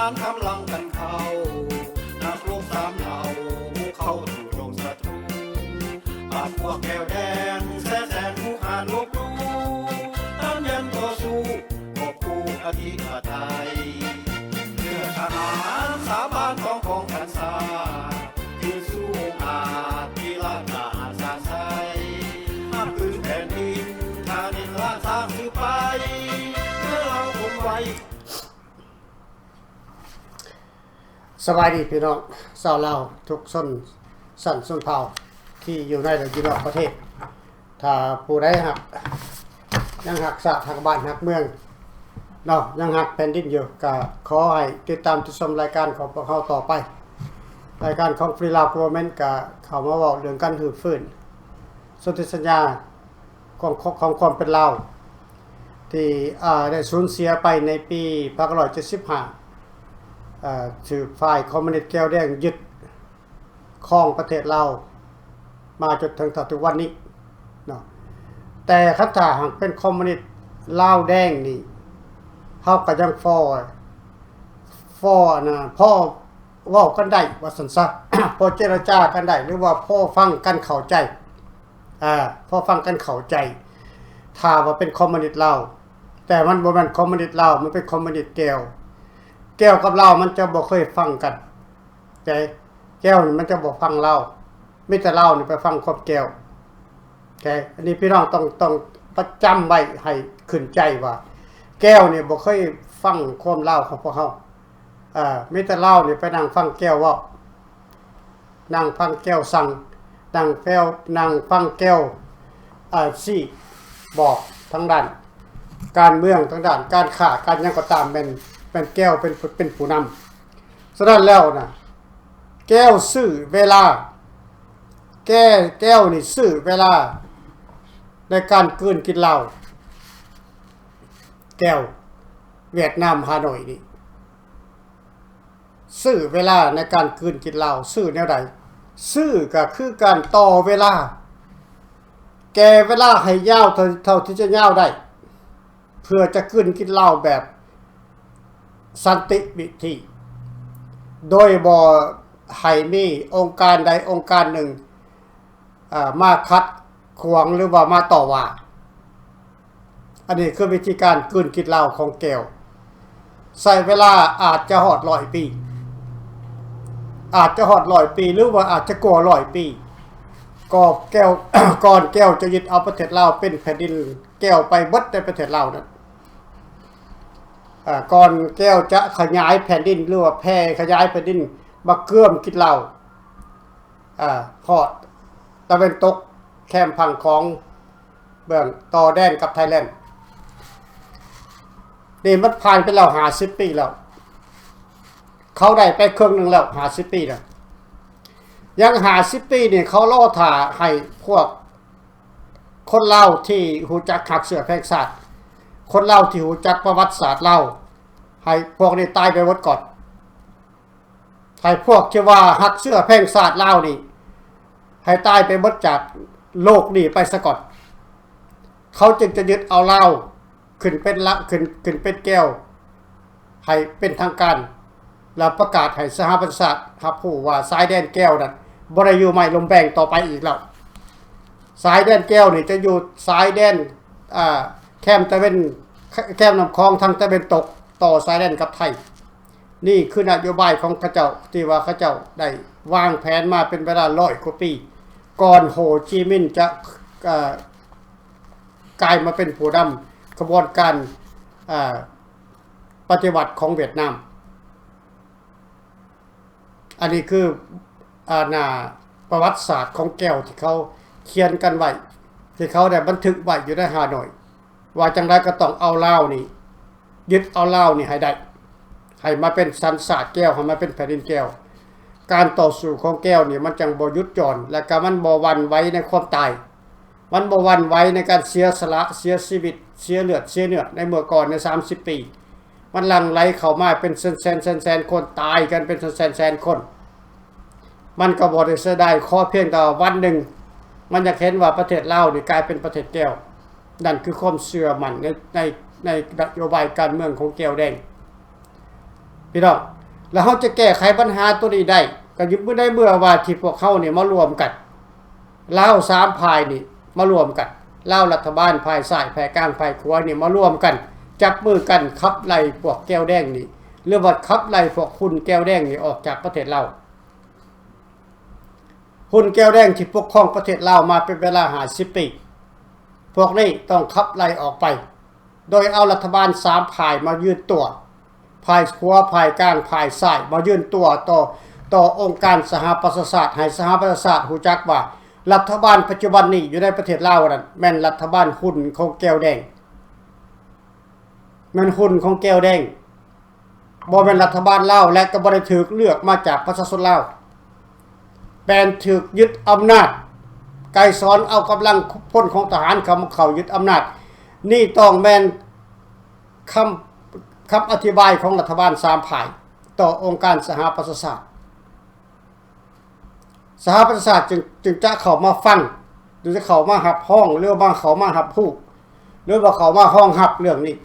ກຳລັງກັນເຂົ້າ ນັກລົບສາມເຫຼົ່າ ບຸກເຂົ້າສູ່ດົງສັດຕູ ປາດພວກແກ້ວແດງ ແຊແສງຮຸກຮານລົບຫຼູ່ ຕາມຢັນຕໍ່ສູ້ ກອບກູ້ອະທິປະໄຕ ເລືອດທະຫານສາບານ ປອງກອງພັນຊາ ຄືສູ້ອົງອາດ ທີ່ລາດກາຫານສາໃສ ຮັບຄືນແຜ່ນດິນ ທານິນລາຊາສືບໄປ ເພື່ອເຮົາຄົງໄວ້. ສະບາຍດີພີ່ນ້ອງຊາວລາວທຸກຊົນຊັ້ນຊົນເຜົ່າທີ່ຢູ່ໃນ ແລະ ຢູ່ນອກປະເທດ. ຖ້າຜູ້ໃດຮັກ ຍັງຮັກຊາດ ຮັກບ້ານ ຮັກເມືອງເນາະ ຍັງຮັກແຜ່ນດິນຢູ່ ກໍຂໍໃຫ້ຕິດຕາມຕິດຊົມລາຍການຂອງພວກເຮົາຕໍ່ໄປ. ລາຍການຂອງ Free Lao Government ກໍເຂົ້າມາເວົ້າເລື່ອງການຮື້ຟື້ນສົນທິສັນຍາ ຂອງ ຂອງຄວາມເປັນລາວ ທີ່ ເອີ ໄດ້ສູນເສຍໄປໃນປີພັນເກົ້າຮ້ອຍເຈັດສິບຫ້າ ເອີ ຖືກຝ່າຍຄອມມູນິດແກ້ວແດງຍຶດຄອງປະເທດລາວ ມາຈົນເຖິງເທົ່າທຸກວັນນີ້ເນາະ. ແຕ່ຄັນຖ້າຫາກເປັນຄອມມູນິດລາວແດງນີ້ ເຮົາກໍຍັງພໍ ພໍ ອັນນ່າ ພໍເວົ້າກັນໄດ້ວ່າຊັ້ນຊະ ພໍເຈລະຈາກັນໄດ້ ຫຼືວ່າພໍຟັງກັນເຂົ້າໃຈ ອາ ພໍຟັງກັນເຂົ້າໃຈ ຖ້າວ່າເປັນຄອມມູນິດລາວ. ແຕ່ມັນບໍ່ແມ່ນຄອມມູນິດລາວ ມັນເປັນຄອມມູນິດແກ້ວ. ແກ້ວກັບລາວມັນຈະບໍ່ເຄີຍຟັງກັນ ແກ້ວນີ້ມັນຈະບໍ່ຟັງລາວ ມີແຕ່ລາວນີ້ໄປຟັງຄວາມແກ້ວ. ໂອເຄ ອັນນີ້ພີ່ນ້ອງຕ້ອງ ຕ້ອງປະຈຳໄວ້ໃຫ້ຂຶ້ນໃຈວ່າ ແກ້ວນີ້ບໍ່ເຄີຍຟັງຄວາມລາວຂອງພວກເຮົາ. ເອີ ມີແຕ່ລາວນີ້ໄປນັ່ງຟັງແກ້ວເວົ້າ ນັ່ງຟັງແກ້ວສັ່ງ ນັ່ງແກ້ວ ນັ່ງຟັງແກ້ວ ເອີ ຊີ້ບອກທາງດ້ານການເມືອງ ທາງດ້ານການຄ້າ ການຫຍັງກໍຕາມ ແມ່ນ ແມ່ນແກ້ວເປັນ ເປັນຜູ້ນຳ. ສະນັ້ນແລ້ວນະ ແກ້ວຊື້ເວລາ ແກ້ ແກ້ວນີ້ຊື້ເວລາໃນການກືນກິນລາວ. ແກ້ວຫວຽດນາມ ຮ່າໂນ້ຍນີ້ ຊື້ເວລາໃນການກືນກິນລາວ. ຊື້ແນວໃດ? ຊື້ກໍຄືການຕໍ່ເວລາ ແກ່ເວລາໃຫ້ຍາວເທົ່າ ເທົ່າທີ່ຈະຍາວໄດ້ ເພື່ອຈະກືນກິນລາວແບບສັນຕິວິທີ ໂດຍບໍ່ໃຫ້ມີອົງການໃດອົງການໜຶ່ງ ເອີ ມາຂັດຂວາງ ຫຼືວ່າມາຕໍ່ວ່າ. ອັນນີ້ຄືວິທີການກືນກິນລາວຂອງແກ້ວ ໃຊ້ເວລາອາດຈະຮອດຮ້ອຍປີ ອາດຈະຮອດຮ້ອຍປີ ຫຼືວ່າອາດຈະກວ່າຮ້ອຍປີ ກໍແກ້ວ ກ່ອນແກ້ວຈະຍຶດເອົາປະເທດລາວເປັນແຜ່ນດິນແກ້ວໄປເບິດໃນປະເທດລາວນັ້ນ. ເອີ ກ່ອນແກ້ວຈະຂະຫຍາຍແຜ່ນດິນ ຫຼືວ່າແຜ່ຂະຫຍາຍແຜ່ນດິນມາເກືອມກິນລາວ ເອີ ຮອດຕາເວັນຕົກແຄມຝັ່ງຂອງ ເບື້ອງຕໍ່ແດນກັບໄທແລນ. ນີ້ມັນຜ່ານໄປແລ້ວຫ້າສິບປີແລ້ວ ເຂົາໄດ້ໄປເຄິ່ງໜຶ່ງແລ້ວ ຫ້າສິບປີນະ ຍັງຫ້າສິບປີນີ້ ເຂົາລໍຖ້າໃຫ້ພວກຄົນລາວທີ່ຮູ້ຈັກຮັກເຊື້ອແພງຊາດ ຄົນລາວທີ່ຮູ້ຈັກປະຫວັດສາດລາວ ໃຫ້ພວກນີ້ຕາຍໄປໝົດກ່ອນ. ໃຫ້ພວກທີ່ວ່າຮັກເຊື້ອແພງຊາດລາວນີ້ ໃຫ້ຕາຍໄປໝົດຈາກໂລກນີ້ໄປສາກ່ອນ ເຂົາຈຶ່ງຈະຍຶດເອົາລາວຂຶ້ນເປັນລະ ຂຶ້ນ ຂຶ້ນເປັນແກ້ວໃຫ້ເປັນທາງການ ແລ້ວປະກາດໃຫ້ສະຫະປະຊາຊາດຮັບຮູ້ວ່າ ຊາຍແດນແກ້ວນັ້ນບໍ່ໄດ້ຢູ່ໄມ້ລົມແບງຕໍ່ໄປອີກແລ້ວ. ຊາຍແດນແກ້ວນີ້ຈະຢູ່ຊາຍແດນ ອ່າ ແຄມຕາເວັນ ແຄມນ້ຳຂອງທາງຕາເວັນຕົກ ຕໍ່ຊາຍແດນກັບໄທ. ນີ້ຄືນະໂຍບາຍຂອງເຂົາເຈົ້າ ທີ່ວ່າເຂົາເຈົ້າໄດ້ວາງແຜນມາເປັນເວລາຮ້ອຍກວ່າປີ ກ່ອນໂຮຈິມິນຈະ ເອີ ກາຍມາເປັນຜູ້ນຳຂະບວນການ ເອີ ປະຕິວັດຂອງຫວຽດນາມ. ອັນນີ້ຄື ອາ ໜ້າປະຫວັດສາດຂອງແກ້ວທີ່ເຂົາຂຽນກັນໄວ້ ທີ່ເຂົາໄດ້ບັນທຶກໄວ້ຢູ່ໃນຮ່າໂນ້ຍ ວ່າຈັ່ງໃດກໍຕ້ອງເອົາລາວນີ້ ຍຶດເອົາລາວນີ້ໃຫ້ໄດ້ ໃຫ້ມາເປັນສັນຊາດແກ້ວ ໃຫ້ມາເປັນແຜ່ນດິນແກ້ວ. ການຕໍ່ສູ້ຂອງແກ້ວນີ້ມັນຈັ່ງບໍ່ຢຸດຢ່ອນ ແລະກະມັນບໍ່ຫວັ່ນໄຫວໃນຄວາມຕາຍ ມັນບໍ່ຫວັ່ນໄຫວໃນການເສຍສະຫຼະ ເສຍຊີວິດ ເສຍເລືອດເສຍເນື້ອ ໃນເມື່ອກ່ອນໃນສາມສິບປີ. ມັນຫຼັ່ງໄຫຼເຂົ້າມາເປັນແສນໆ ແສນໆຄົນ ຕາຍກັນເປັນແສນໆ ແສນຄົນ ມັນກໍບໍ່ໄດ້ເສຍດາຍ ຂໍພຽງແຕ່ວ່າວັນໜຶ່ງມັນຢາກເຫັນວ່າປະເທດລາວນີ້ກາຍເປັນປະເທດແກ້ວ. ນັ້ນຄືຄວາມເຊື່ອໝັ້ນໃນ ໃນ ໃນນະໂຍບາຍການເມືອງຂອງແກ້ວແດງ. ພີ່ນ້ອງ ແລ້ວເຮົາຈະແກ້ໄຂບັນຫາໂຕນີ້ໄດ້ ກໍຢູ່ໃນເມື່ອວ່າທີ່ພວກເຮົານີ້ມາລວມກັນ ລາວສາມຝ່າຍນີ້ມາລວມກັນ ລາວລັດຖະບານ ຝ່າຍຊ້າຍ ຝ່າຍກາງ ຝ່າຍຂວານີ້ມາລວມກັນ ຈັບມືກັນຂັບໄລ່ພວກແກວແດງນີ້ ຫຼືວ່າຂັບໄລ່ພວກຮຸ່ນແກວແດງນີ້ອອກຈາກປະເທດລາວ. ຮຸ່ນແກວແດງທີ່ປົກຄອງປະເທດລາວມາເປັນເວລາຫ້າສິບປີ ພວກນີ້ຕ້ອງຂັບໄລ່ອອກໄປ ໂດຍເອົາລັດຖະບານສາມຝ່າຍມາຢືນຕົວະ ຝ່າຍຂວາ ຝ່າຍກາງ ຝ່າຍຊ້າຍ ມາຢືນຕົວະຕໍ່ ຕໍ່ອົງການສະຫະປະຊາຊາດ ໃຫ້ສະຫະປະຊາຊາດຮູ້ຈັກວ່າ ລັດຖະບານປັດຈຸບັນນີ້ຢູ່ໃນປະເທດລາວນັ້ນ ແມ່ນລັດຖະບານຮຸ່ນຂອງແກວແດງ ແມ່ນຮຸ່ນຂອງແກວແດງ. ບໍ່ແມ່ນລັດຖະບານລາວ ແລະ ກໍບໍ່ໄດ້ຖືກເລືອກມາຈາກປະຊາຊົນລາວ ແມ່ນຖືກຍຶດອຳນາດ. ໄກສອນເອົາກຳລັງພົນຂອງທະຫານເຂົ້າມາເຂົ້າຍຶດອຳນາດ. ນີ້ຕ້ອງແມ່ນຄຳ ຄຳອະທິບາຍຂອງລັດຖະບານສາມຝ່າຍຕໍ່ອົງການສະຫະປະຊາຊາດ. ສະຫະປະຊາຊາດຈຶ່ງ ຈຶ່ງຈະເຂົ້າມາຟັງ ຫຼືຈະເຂົ້າມາຮັບຮອງ ຫຼືວ່າເຂົ້າມາຮັບຮູ້ ຫຼືວ່າເຂົ້າມາຮອງຮັບເລື່ອງນີ້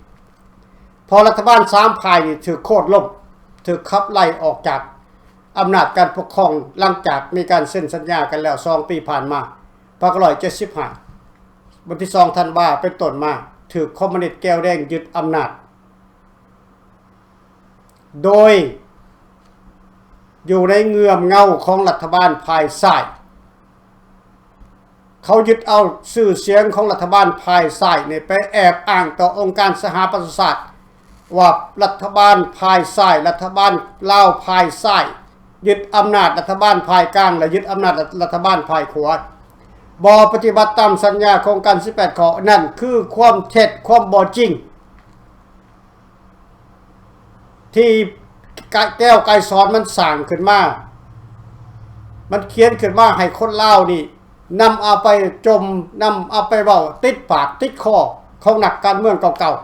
ເພາະລັດຖະບານສາມຝ່າຍນີ້ຖືກໂຄ່ນລົ້ມ ຖືກຂັບໄລ່ອອກຈາກອຳນາດການປົກຄອງ ຫຼັງຈາກມີການເຊັນສັນຍາກັນແລ້ວສອງປີຜ່ານມາ ພັນເກົ້າຮ້ອຍເຈັດສິບຫ້າ ວັນທີສອງທັນວາເປັນຕົ້ນມາ ຖືກຄອມມູນິດແກວແດງຍຶດອຳນາດ ໂດຍຢູ່ໃນເງື່ອມເງົາຂອງລັດຖະບານຝ່າຍຊ້າຍ. ເຂົາຍຶດເອົາຊື່ສຽງຂອງລັດຖະບານຝ່າຍຊ້າຍນີ້ໄປແອບອ້າງຕໍ່ອົງການສະຫະປະຊາຊາດ ວ່າລັດຖະບານຝ່າຍຊ້າຍ ລັດຖະບານລາວຝ່າຍຊ້າຍ ຍຶດອຳນາດລັດຖະບານຝ່າຍກາງ ແລະ ຍຶດອຳນາດລັດຖະບານຝ່າຍຂວາ ບໍ່ປະຕິບັດຕາມສັນຍາໂຄງການສິບແປດຂໍ້ ນັ້ນຄືຄວາມເທັດ ຄວາມບໍ່ຈິງ ທີ່ກະ ແກ້ວໄກສອນມັນສ້າງຂຶ້ນມາ ມັນຂຽນຂຶ້ນມາໃຫ້ຄົນລາວນີ້ນຳເອົາໄປຈົ່ມ ນຳເອົາໄປເວົ້າຕິດປາກຕິດຄໍຂອງນັກການເມືອງເກົ່າໆ.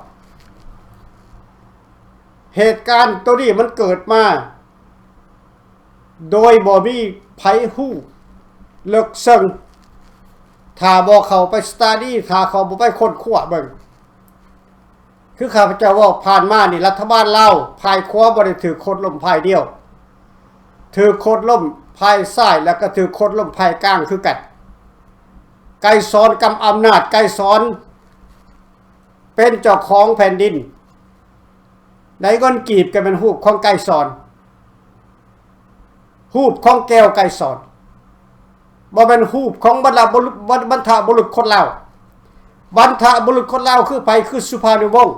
ເຫດການໂຕນີ້ມັນເກີດມາ ໂດຍບໍ່ມີໃຜຮູ້ເລິກເຊິ່ງ ຖ້າບໍ່ເຂົ້າໄປສະຕາດີ ຖ້າເຂົາບໍ່ໄປຄົ້ນຄວ້າເບິ່ງ. ຄືຂ້າພະເຈົ້າເວົ້າຜ່ານມານີ້ ລັດຖະບານລາວຝ່າຍຂວາບໍ່ໄດ້ຖືກໂຄ່ນລົ້ມຝ່າຍດຽວ ຖືກໂຄ່ນລົ້ມຝ່າຍຊ້າຍ ແລ້ວກໍຖືກໂຄ່ນລົ້ມຝ່າຍກາງຄືກັນ. ໄກສອນກຳອຳນາດ ໄກສອນເປັນເຈົ້າຂອງແຜ່ນດິນ. ໃນເງິນກີບກໍແມ່ນຮູບຂອງໄກສອນ ຮູບຂອງແກ້ວໄກສອນ ບໍ່ແມ່ນຮູບຂອງບັນລະບຸລຸ ບັນ ບັນທະບຸລຸດຄົນລາວ. ບັນທະບຸລຸດຄົນລາວຄືໃຜ? ຄືສຸພານຸວົງ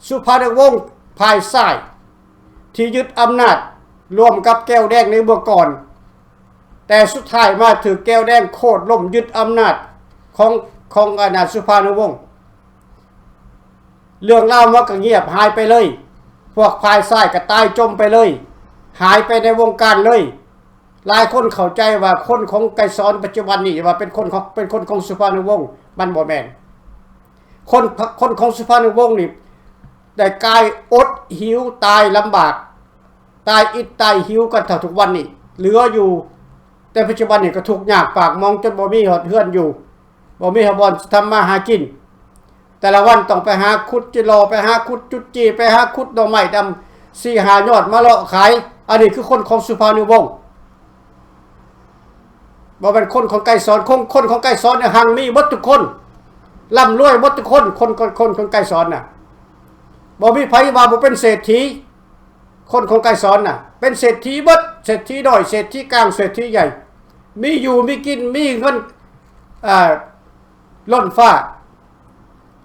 ສຸພານຸວົງຝ່າຍຊ້າຍ ທີ່ຍຶດອຳນາດຮ່ວມກັບແກ້ວແດງໃນເມື່ອກ່ອນ ແຕ່ສຸດທ້າຍມາຖືກແກ້ວແດງໂຄ່ນລົ້ມ ຍຶດອຳນາດຂອງ ຂອງອານາ ສຸພານຸວົງ. ເລື່ອງລາວມັນກໍງຽບຫາຍໄປເລີຍ ພວກຝ່າຍຊ້າຍກໍຕາຍຈົ່ມໄປເລີຍ ຫາຍໄປໃນວົງການເລີຍ. ຫຼາຍຄົນເຂົ້າໃຈວ່າຄົນຂອງໄກສອນປັດຈຸບັນນີ້ວ່າເປັນຄົນຂອງ ເປັນຄົນຂອງສຸພານຸວົງ ມັນບໍ່ແມ່ນ. ຄົນ ຄົນຂອງສຸພານຸວົງນີ້ໄດ້ກາຍອົດຫິວ ຕາຍລຳບາກ ຕາຍອິດຕາຍຫິວກັນເທົ່າທຸກວັນນີ້ ເຫຼືອຢູ່ ແຕ່ປັດຈຸບັນນີ້ກໍທຸກຍາກປາກໝອງ ຈົນບໍ່ມີຮອດເຮືອນຢູ່ ບໍ່ມີບ່ອນທຳມາຫາກິນ. ແຕ່ລະວັນຕ້ອງໄປຫາຂຸດຈິຫຼໍ່ ໄປຫາຂຸດຈຸດຈີ່ ໄປຫາຂຸດໜໍ່ໄມ້ດຳສີ່ຫ້າຍອດມາເລາະຂາຍ. ອັນນີ້ຄືຄົນຂອງສຸພານຸວົງ ບໍ່ແມ່ນຄົນຂອງໄກສອນ. ຄົນ ຄົນຂອງໄກສອນນີ້ຮັ່ງມີໝົດທຸກຄົນ ລ່ຳລວຍໝົດທຸກຄົນ. ຄົນ ຄົນ ຄົນຂອງໄກສອນນະ ບໍ່ມີໃຜວ່າບໍ່ເປັນເສດຖີ. ຄົນຂອງໄກສອນນະ ເປັນເສດຖີໝົດ ເສດຖີນ້ອຍ ເສດຖີກາງ ເສດຖີໃຫຍ່ ມີຢູ່ມີກິນ ມີເງິນ ອ່າ ລົ້ນຟ້າ.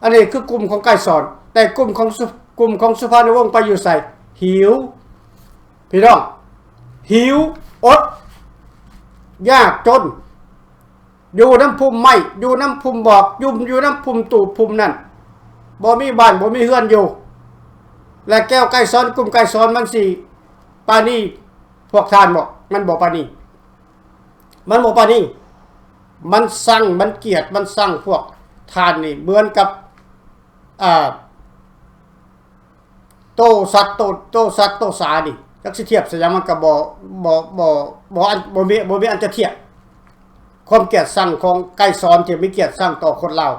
ອັນນີ້ຄືກຸ່ມຂອງໄກສອນ ແຕ່ກຸ່ມຂອງສຸ ກຸ່ມຂອງສຸພານຸວົງໄປຢູ່ໃສ? ຫິວ ພີ່ນ້ອງ ຫິວ ອົດ ຍາກຈົນ ຢູ່ນຳພຸ່ມໄມ້ ຢູ່ນຳພຸ່ມບອກ ຢູ່ ຢູ່ນຳພຸ່ມຕູບພຸ່ມນັ້ນ ບໍ່ມີບ້ານ ບໍ່ມີເຮືອນຢູ່. ແລະ ແກ້ວໄກສອນ ກຸ່ມໄກສອນ ມັນຊິປານີພວກທ່ານບໍ? ມັນບໍ່ປານີ ມັນບໍ່ປານີ. ມັນຊັງ ມັນກຽດ ມັນຊັງພວກທ່ານນີ້ ເໝືອນກັບ ອ່າ ໂຕສັດ ໂຕ ໂຕສັດໂຕສານີ້ ຈັກຊິທຽບໃສ່ຫຍັງ ມັນກໍບໍ່ ບໍ່ ບໍ່ ບໍ່ອັນ ບໍ່ມີ ບໍ່ມີອັນຈະທຽບ. ຄວາມກຽດຊັງຂອງໄກສອນທີ່ມີກຽດຊັງຕໍ່ຄົນລາວ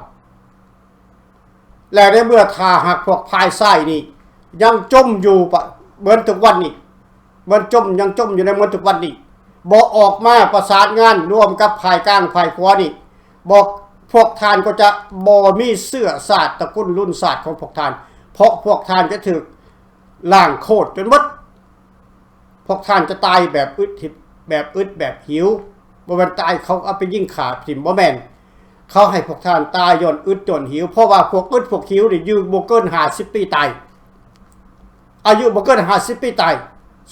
ແລ້ວໃນເມື່ອຖ້າຫາກພວກຝ່າຍຊ້າຍນີ້ຍັງຈົ່ມຢູ່ປະ ເໝືອນທຸກວັນນີ້ ມັນຈົມ ຍັງຈົມຢູ່ໃນເໝິດທຸກວັນນີ້ ບໍ່ອອກມາປະສານງານຮ່ວມກັບຝ່າຍກາງຝ່າຍຂວານີ້ ບໍ່ ພວກທ່ານກໍຈະບໍ່ມີເຊື້ອຊາດ ຕະກຸນລຸນຊາດຂອງພວກທ່ານ ເພາະພວກທ່ານຈະຖືກລ້າງໂຄດຈົນໝົດ. ພວກທ່ານຈະຕາຍແບບອຶດ ແບບອຶດແບບຫິວ ບໍ່ແມ່ນຕາຍເຂົາເອົາໄປຍິງຂ້າຖິ້ມ ບໍ່ແມ່ນ. ເຂົາໃຫ້ພວກທ່ານຕາຍຍ້ອນອຶດຍ້ອນຫິວ ເພາະວ່າພວກອຶດພວກຫິວນີ້ຢູ່ບໍ່ເກີນຫ້າສິບປີຕາຍ ອາຍຸບໍ່ເກີນຫ້າສິບປີຕາຍ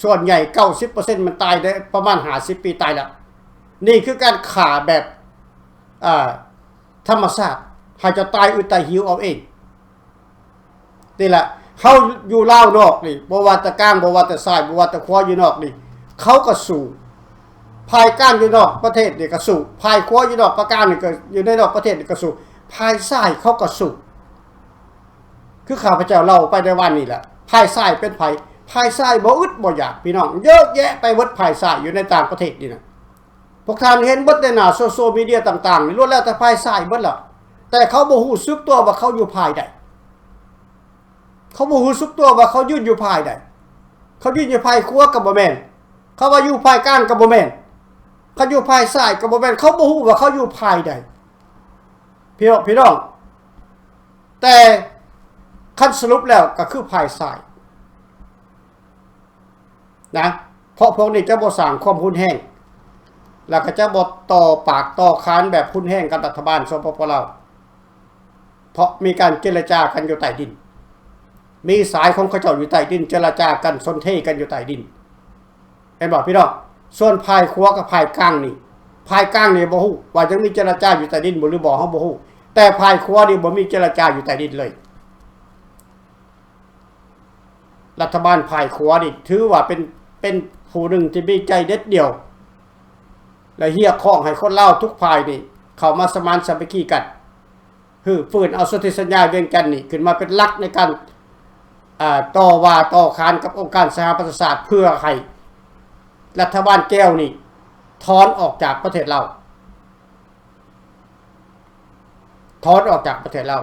ສ່ວນໃຫຍ່ເກົ້າສິບເປີເຊັນມັນຕາຍໄດ້ປະມານຫ້າສິບປີຕາຍແລ້ວ. ນີ້ຄືການຂ້າແບບ ອ່າ ທຳມະຊາດ ໃຫ້ເຈົ້າຕາຍອຶດຕາຍຫິວເອົາເອງ. ນີ້ແຫຼະ ເຮົາຢູ່ລາວນອກນີ້ ບໍ່ວ່າແຕ່ກາງ ບໍ່ວ່າແຕ່ຊ້າຍ ບໍ່ວ່າແຕ່ຂວາ ຢູ່ນອກນີ້ ເຂົາກໍສູ້. ຝ່າຍກາງຢູ່ນອກປະເທດນີ້ກໍສູ້ ຝ່າຍຂວາຢູ່ນອກປະການນີ້ກໍ ຢູ່ໃນນອກປະເທດນີ້ກໍສູ້ ຝ່າຍຊ້າຍເຂົາກໍສູ້. ຄືຂ້າພະເຈົ້າເລົ່າໄປໃນວານນີ້ແຫຼະ ຝ່າຍຊ້າຍເປັນໃຜ? ຝ່າຍຊ້າຍບໍ່ອຶດບໍ່ຢາກ ພີ່ນ້ອງ ເຍອະແຍະໄປເບິດ ຝ່າຍຊ້າຍຢູ່ໃນຕ່າງປະເທດນີ້ນະ. ພວກທ່ານເຫັນເບິດໃນໜ້າໂຊຊຽວມີເດຍຕ່າງໆນີ້ ລ້ວນແລ້ວແຕ່ຝ່າຍຊ້າຍເບິດແລ້ວ ແຕ່ເຂົາບໍ່ຮູ້ສຶກຕົວວ່າເຂົາຢູ່ຝ່າຍໃດ ເຂົາບໍ່ຮູ້ສຶກຕົວວ່າເຂົາຢືນຢູ່ຝ່າຍໃດ ເຂົາຢືນຢູ່ຝ່າຍຂວາກໍບໍ່ແມ່ນ ເຂົາວ່າຢູ່ຝ່າຍກາງກໍບໍ່ແມ່ນ ເຂົາຢູ່ຝ່າຍຊ້າຍກໍບໍ່ແມ່ນ ເຂົາບໍ່ຮູ້ວ່າເຂົາຢູ່ຝ່າຍໃດ ພີ່ນ້ອງ ພີ່ນ້ອງ ແຕ່ຄັນສະຫຼຸບແລ້ວກໍຄືຝ່າຍຊ້າຍ ນະ ເພາະພວກນີ້ຈະບໍ່ສ້າງຄວາມຮຸນແຮງ ແລ້ວກໍຈະບໍ່ຕໍ່ປາກຕໍ່ຄານແບບຮຸນແຮງກັບລັດຖະບານ ສປປ ລາວ ເພາະມີການເຈລະຈາກັນຢູ່ໃຕ້ດິນ ມີສາຍຂອງເຂົາເຈົ້າຢູ່ໃຕ້ດິນ ເຈລະຈາກັນ ສົນເທກັນຢູ່ໃຕ້ດິນ ເຫັນບໍ່ພີ່ນ້ອງ? ສ່ວນຝ່າຍຂວາກັບຝ່າຍກາງນີ້ ຝ່າຍກາງນີ້ບໍ່ຮູ້ວ່າຍັງມີເຈລະຈາຢູ່ໃຕ້ດິນບໍ່ ຫຼືບໍ່ ເຮົາບໍ່ຮູ້ ແຕ່ຝ່າຍຂວານີ້ບໍ່ມີເຈລະຈາຢູ່ໃຕ້ດິນເລີຍ. ລັດຖະບານຝ່າຍຂວານີ້ຖືວ່າເປັນ ເປັນຜູ້ໜຶ່ງທີ່ມີໃຈເດັດດ່ຽວ ແລະ ຮຽກຮ້ອງໃຫ້ຄົນລາວທຸກຝ່າຍນີ້ເຂົ້າມາສະມານສາມັກຄີກັນ ຮື້ຟື້ນເອົາສົນທິສັນຍາວຽງຈັນນີ້ຂຶ້ນມາເປັນຫຼັກໃນການ ອ່າ ຕໍ່ວ່າຕໍ່ຂານກັບອົງການສະຫະປະຊາຊາດ ເພື່ອໃຫ້ລັດຖະບານແກວນີ້ຖອນອອກຈາກປະເທດລາວ. ຖອນອອກຈາກປະເທດລາວ.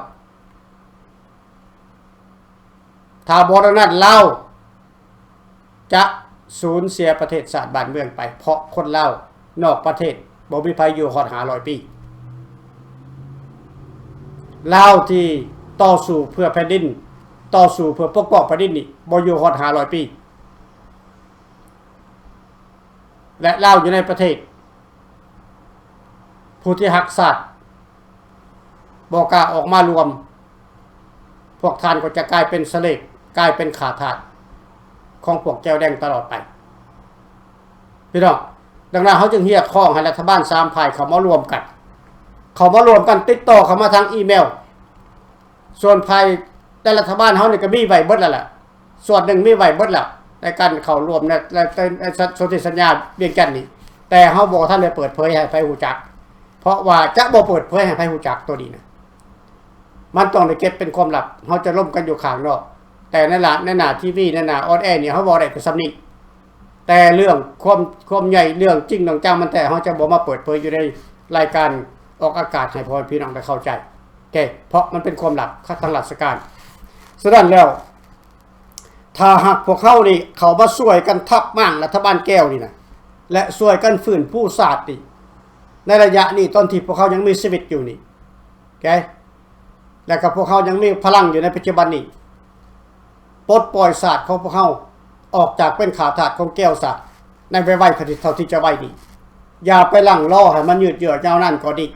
ຖ້າບໍ່ດັ່ງນັ້ນ ລາວຈະສູນເສຍປະເທດຊາດບ້ານເມືອງໄປ ເພາະຄົນລາວນອກປະເທດບໍ່ມີໃຜຢູ່ຮອດຫ້າຮ້ອຍປີ. ລາວທີ່ຕໍ່ສູ້ເພື່ອແຜ່ນດິນ, ຕໍ່ສູ້ເພື່ອປົກປ້ອງແຜ່ນດິນນີ້ ບໍ່ຢູ່ຮອດຫ້າຮ້ອຍປີ. ແລະ ລາວຢູ່ໃນປະເທດ ຜູ້ທີ່ຮັກຊາດບໍ່ກ້າອອກມາລວມ, ພວກທ່ານກໍຈະກາຍເປັນສະເລບ, ກາຍເປັນຂ້າທາດຂອງພວກແກວແດງຕະຫຼອດໄປ. ພີ່ນ້ອງ, ດັ່ງນັ້ນເຮົາຈຶ່ງຮຽກຮ້ອງໃຫ້ລັດຖະບານສາມຝ່າຍເຂົ້າມາລວມກັນ, ເຂົ້າມາລວມກັນ, ຕິດຕໍ່ເຂົ້າມາທາງອີເມວ. ສ່ວນຝ່າຍໃນລັດຖະບານເຮົານີ້ກໍມີໄວ້ເບິດແລ້ວແຫຼະ. ສ່ວນໜຶ່ງມີໄວ້ເບິດແລ້ວ ໃນການເຂົ້າຮ່ວມໃນ ໃນ ໃນ ໃນສົນທິສັນຍາວຽງຈັນນີ້, ແຕ່ເຮົາບໍ່ທັນໄດ້ເປີດເຜີຍໃຫ້ໃຜຮູ້ຈັກ ເພາະວ່າຈະບໍ່ເປີດເຜີຍໃຫ້ໃຜຮູ້ຈັກໂຕນີ້ນະ. ມັນຕ້ອງໄດ້ເກັບເປັນຄວາມລັບ, ເຮົາຈະລົມກັນຢູ່ຂ້າງນອກ, ແຕ່ໃນໜ້າ ໃນໜ້າທີວີ ໃນໜ້າອອນແອນີ້ ເຮົາເວົ້າໄດ້ແຕ່ສ່ຳນີ້. ແຕ່ເລື່ອງຄວາມ ຄວາມໃຫຍ່ ເລື່ອງຈິງເລື່ອງຈັງມັນແທ້ ເຮົາຈະບໍ່ມາເປີດເຜີຍຢູ່ໃນລາຍການອອກອາກາດໃຫ້ພໍ່ແມ່ພີ່ນ້ອງໄດ້ເຂົ້າໃຈ ເພາະມັນເປັນຄວາມລັບທາງລາຊະການ. ສະນັ້ນແລ້ວ ຖ້າຫາກພວກເຮົານີ້ເຂົ້າມາຊ່ວຍກັນທັບມ້າງລັດຖະບານແກວນີ້ນະ ແລະ ຊ່ວຍກັນຟື້ນຟູຊາດນີ້ ໃນໄລຍະນີ້ ຕອນທີ່ພວກເຮົາຍັງມີຊີວິດຢູ່ນີ້ ໂອເຄ ແລະ ກໍພວກເຮົາຍັງມີພະລັງຢູ່ໃນປັດຈຸບັນນີ້ ປົດປ່ອຍຊາດຂອງພວກເຮົາອອກຈາກເປັນຂ້າທາດຂອງແກວຊະ ໃນໄວໆ ເທົ່າທີ່ຈະໄວນີ້. ຢ່າໄປລັ້ງລໍໃຫ້ມັນຍືດເຍື້ອຍາວນານກວ່ານີ້.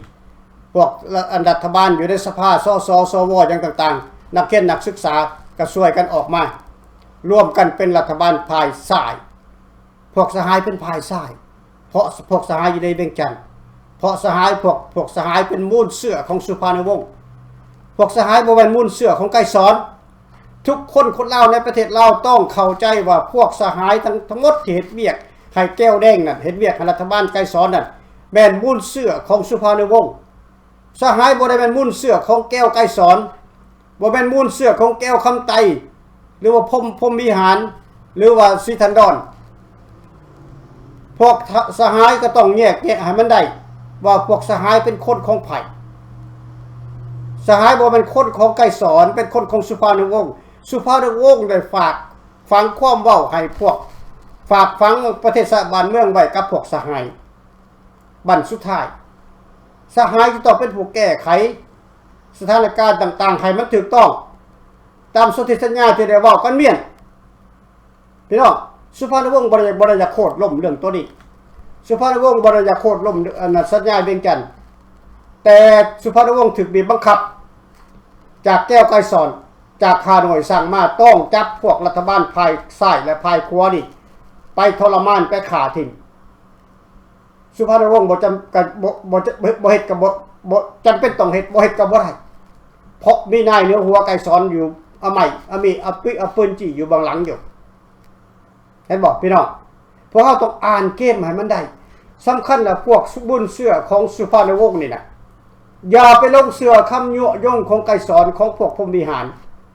ພວກ ອັນ ລັດຖະບານຢູ່ໃນສະພາ ສສ ສວ ຫຍັງຕ່າງໆ ນັກຮຽນນັກສຶກສາກໍຊ່ວຍກັນອອກມາ ລວມກັນເປັນລັດຖະບານຝ່າຍຊ້າຍ. ພວກສະຫາຍເປັນຝ່າຍຊ້າຍ ເພາະພວກສະຫາຍຢູ່ໃນວຽງຈັນ, ເພາະສະຫາຍ ພວກ ພວກສະຫາຍເປັນມູນເຊື້ອຂອງສຸພານຸວົງ. ພວກສະຫາຍບໍ່ແມ່ນມູນເຊື້ອຂອງໄກສອນ. ທຸກຄົນ ຄົນລາວໃນປະເທດລາວຕ້ອງເຂົ້າໃຈວ່າພວກສະຫາຍທັງ ທັງໝົດທີ່ເຮັດວຽກໃຫ້ແກວແດງນັ້ນ, ເຮັດວຽກໃຫ້ລັດຖະບານໄກສອນນັ້ນ ແມ່ນມູນເຊື້ອຂອງສຸພານຸວົງ. ສະຫາຍບໍ່ໄດ້ແມ່ນມູນເຊື້ອຂອງແກວໄກສອນ, ບໍ່ແມ່ນມູນເຊື້ອຂອງແກວຄຳໄຕ ຫຼືວ່າ ພົມ ພົມວິຫານ ຫຼືວ່າສີທັນດອນ. ພວກສະຫາຍກໍຕ້ອງແຍກແຍະໃຫ້ມັນໄດ້ວ່າພວກສະຫາຍເປັນຄົນຂອງໃຜ. ສະຫາຍບໍ່ແມ່ນຄົນຂອງໄກສອນ, ເປັນຄົນຂອງສຸພານຸວົງ. ສຸພານຸວົງໄດ້ຝາກຝັງຄວາມເວົ້າໃຫ້ພວກ ຝາກຝັງປະເທດຊາດບ້ານເມືອງໄວ້ກັບພວກສະຫາຍບັ້ນສຸດທ້າຍ. ສະຫາຍຈະຕ້ອງເປັນຜູ້ແກ້ໄຂສະຖານະການຕ່າງໆໃຫ້ມັນຖືກຕ້ອງຕາມສົນທິສັນຍາທີ່ໄດ້ເວົ້າກັນມ້ຽນ. ພີ່ນ້ອງ, ສຸພານຸວົງບໍ່ໄດ້ ບໍ່ໄດ້ຢາກໂຄ່ນລົ້ມເລື່ອງໂຕນີ້. ສຸພານຸວົງບໍ່ໄດ້ຢາກໂຄ່ນລົ້ມ ອັນນັ້ນ ສັນຍາວຽງຈັນ, ແຕ່ສຸພານຸວົງຖືກບີບບັງຄັບຈາກແກ້ວໄກສອນ, ຈາກຂ້ານ້ອຍສັ່ງມາ ຕ້ອງຈັບພວກລັດຖະບານຝ່າຍຊ້າຍ ແລະ ຝ່າຍຂວານີ້ໄປທໍລະມານ, ໄປຂ້າຖິ້ມ. ສຸພານຸວົງບໍ່ຈຳ ກະບໍ່ ບໍ່ ບໍ່ເຮັດກະບໍ່ ບໍ່ຈຳເປັນຕ້ອງເຮັດ, ບໍ່ເຮັດກະບໍ່ໄດ້, ເພາະມີນາຍເໜືອຫົວໄກສອນຢູ່ ອາໄໝ ອາມີ ອາປິ ອາປືນຈີ້ຢູ່ເບື້ອງຫຼັງຢູ່. ເຫັນບໍ່ພີ່ນ້ອງ? ພວກເຮົາຕ້ອງອ່ານເກມໃຫ້ມັນໄດ້. ສຳຄັນລະພວກບຸນເຊື້ອຂອງສຸພານຸວົງນີ້ນະ, ຢ່າໄປຫຼົງເຊື່ອຄຳຍຸຍົງຂອງໄກສອນ, ຂອງພວກພົມວິຫານ,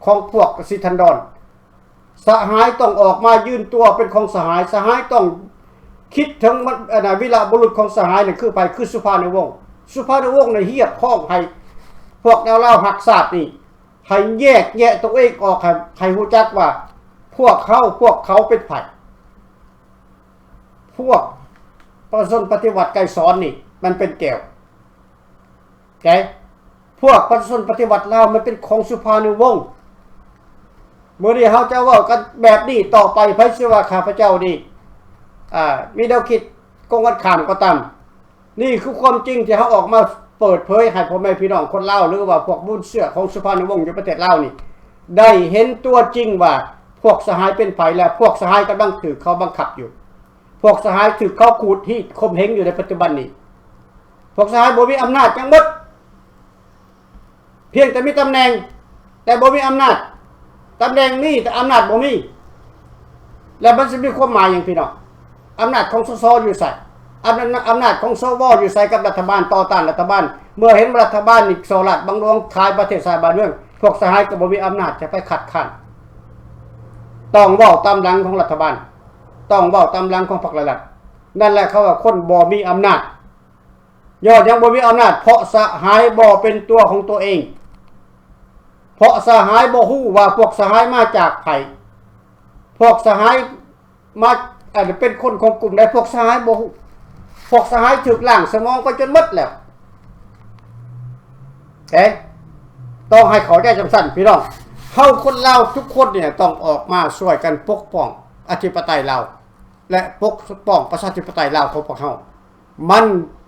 ຂອງພວກສິດທັນດອນ. ສະຫາຍຕ້ອງອອກມາຢືນຕົວເປັນຂອງສະຫາຍ, ສະຫາຍຕ້ອງຄິດເຖິງມັນ ອັນນະ ວີລະບຸລຸດຂອງສະຫາຍນັ້ນຄືໃຜ? ຄືສຸພານຸວົງ. ສຸພານຸວົງນັ້ນຮຽກຮ້ອງໃຫ້ພວກແນວລາວຮັກຊາດນີ້ ໃຫ້ແຍກແຍະຕົວເອງອອກ, ໃຫ້ ໃຫ້ຮູ້ຈັກວ່າພວກເຮົາ ພວກເຂົາເປັນໃຜ. ພວກປະຊາຊົນປະຕິວັດໄກສອນນີ້ມັນເປັນແກວ ແກ ພວກປະຊາຊົນປະຕິວັດລາວມັນເປັນຂອງສຸພານຸວົງ. ມື້ນີ້ເຮົາຈະເວົ້າກັນແບບນີ້ຕໍ່ໄປ, ໃຜຊິວ່າຂ້າພະເຈົ້ານີ້ ອ່າ ມີແນວຄິດກົງກັນຂ້າມກໍຕາມ, ນີ້ຄືຄວາມຈິງທີ່ເຮົາອອກມາເປີດເຜີຍໃຫ້ພໍ່ແມ່ພີ່ນ້ອງຄົນລາວ ຫຼືວ່າພວກບຸນເຊື້ອຂອງສຸພານຸວົງຢູ່ປະເທດລາວນີ້ ໄດ້ເຫັນຕົວຈິງວ່າພວກສະຫາຍເປັນໃຜ ແລະ ພວກສະຫາຍກຳລັງຖືກເຂົາບັງຄັບຢູ່. ພວກສະຫາຍຖືກເຂົາຂູດຮີດຂົ່ມເຫງຢູ່ໃນປັດຈຸບັນນີ້. ພວກສະຫາຍບໍ່ມີອຳນາດຫຍັງໝົດ. ພຽງແຕ່ມີຕຳແໜ່ງ ແຕ່ບໍ່ມີອຳນາດ, ຕຳແໜ່ງມີ ແຕ່ອຳນາດບໍ່ມີ, ແລ້ວມັນຊິມີຄວາມໝາຍຫຍັງພີ່ນ້ອງ? ອຳນາດຂອງ ສສ ຢູ່ໃສ? ອຳນາດ ອຳນາດຂອງ ສວ ຢູ່ໃສ ກັບລັດຖະບານ ຕໍ່ຕ້ານລັດຖະບານ? ເມື່ອເຫັນວ່າລັດຖະບານນີ້ສໍ້ລາດບັງຫຼວງ ຂາຍປະເທດຊາດບ້ານເມືອງ, ພວກສະຫາຍກໍບໍ່ມີອຳນາດຈະໄປຄັດຄ້ານ. ຕ້ອງເວົ້າຕາມຫຼັງຂອງລັດຖະບານ, ຕ້ອງເວົ້າຕາມຫຼັງຂອງພັກຫຼາຍລັດ. ນັ້ນແຫຼະເຂົາວ່າຄົນບໍ່ມີອຳນາດ. ຍ້ອນຫຍັງບໍ່ມີອຳນາດ? ເພາະສະຫາຍບໍ່ເປັນຕົວຂອງຕົວເອງ, ເພາະສະຫາຍບໍ່ຮູ້ວ່າພວກສະຫາຍມາຈາກໃຜ, ພວກສະຫາຍມາ ອັນ ເປັນຄົນຂອງກຸ່ມໃດ, ພວກສະຫາຍບໍ່ຮູ້. ພວກສະຫາຍຖືກລ້າງສະໝອງໄປຈົນໝົດແລ້ວ. ເອີ ຕ້ອງໃຫ້ເຂົ້າໃຈຈັ່ງຊັ້ນພີ່ນ້ອງ. ເຮົາຄົນລາວທຸກຄົນນີ້ຕ້ອງອອກມາຊ່ວຍກັນປົກປ້ອງອະທິປະໄຕລາວ ແລະ ປົກປ້ອງປະຊາທິປະໄຕລາວຂອງພວກເຮົາ. ມັນ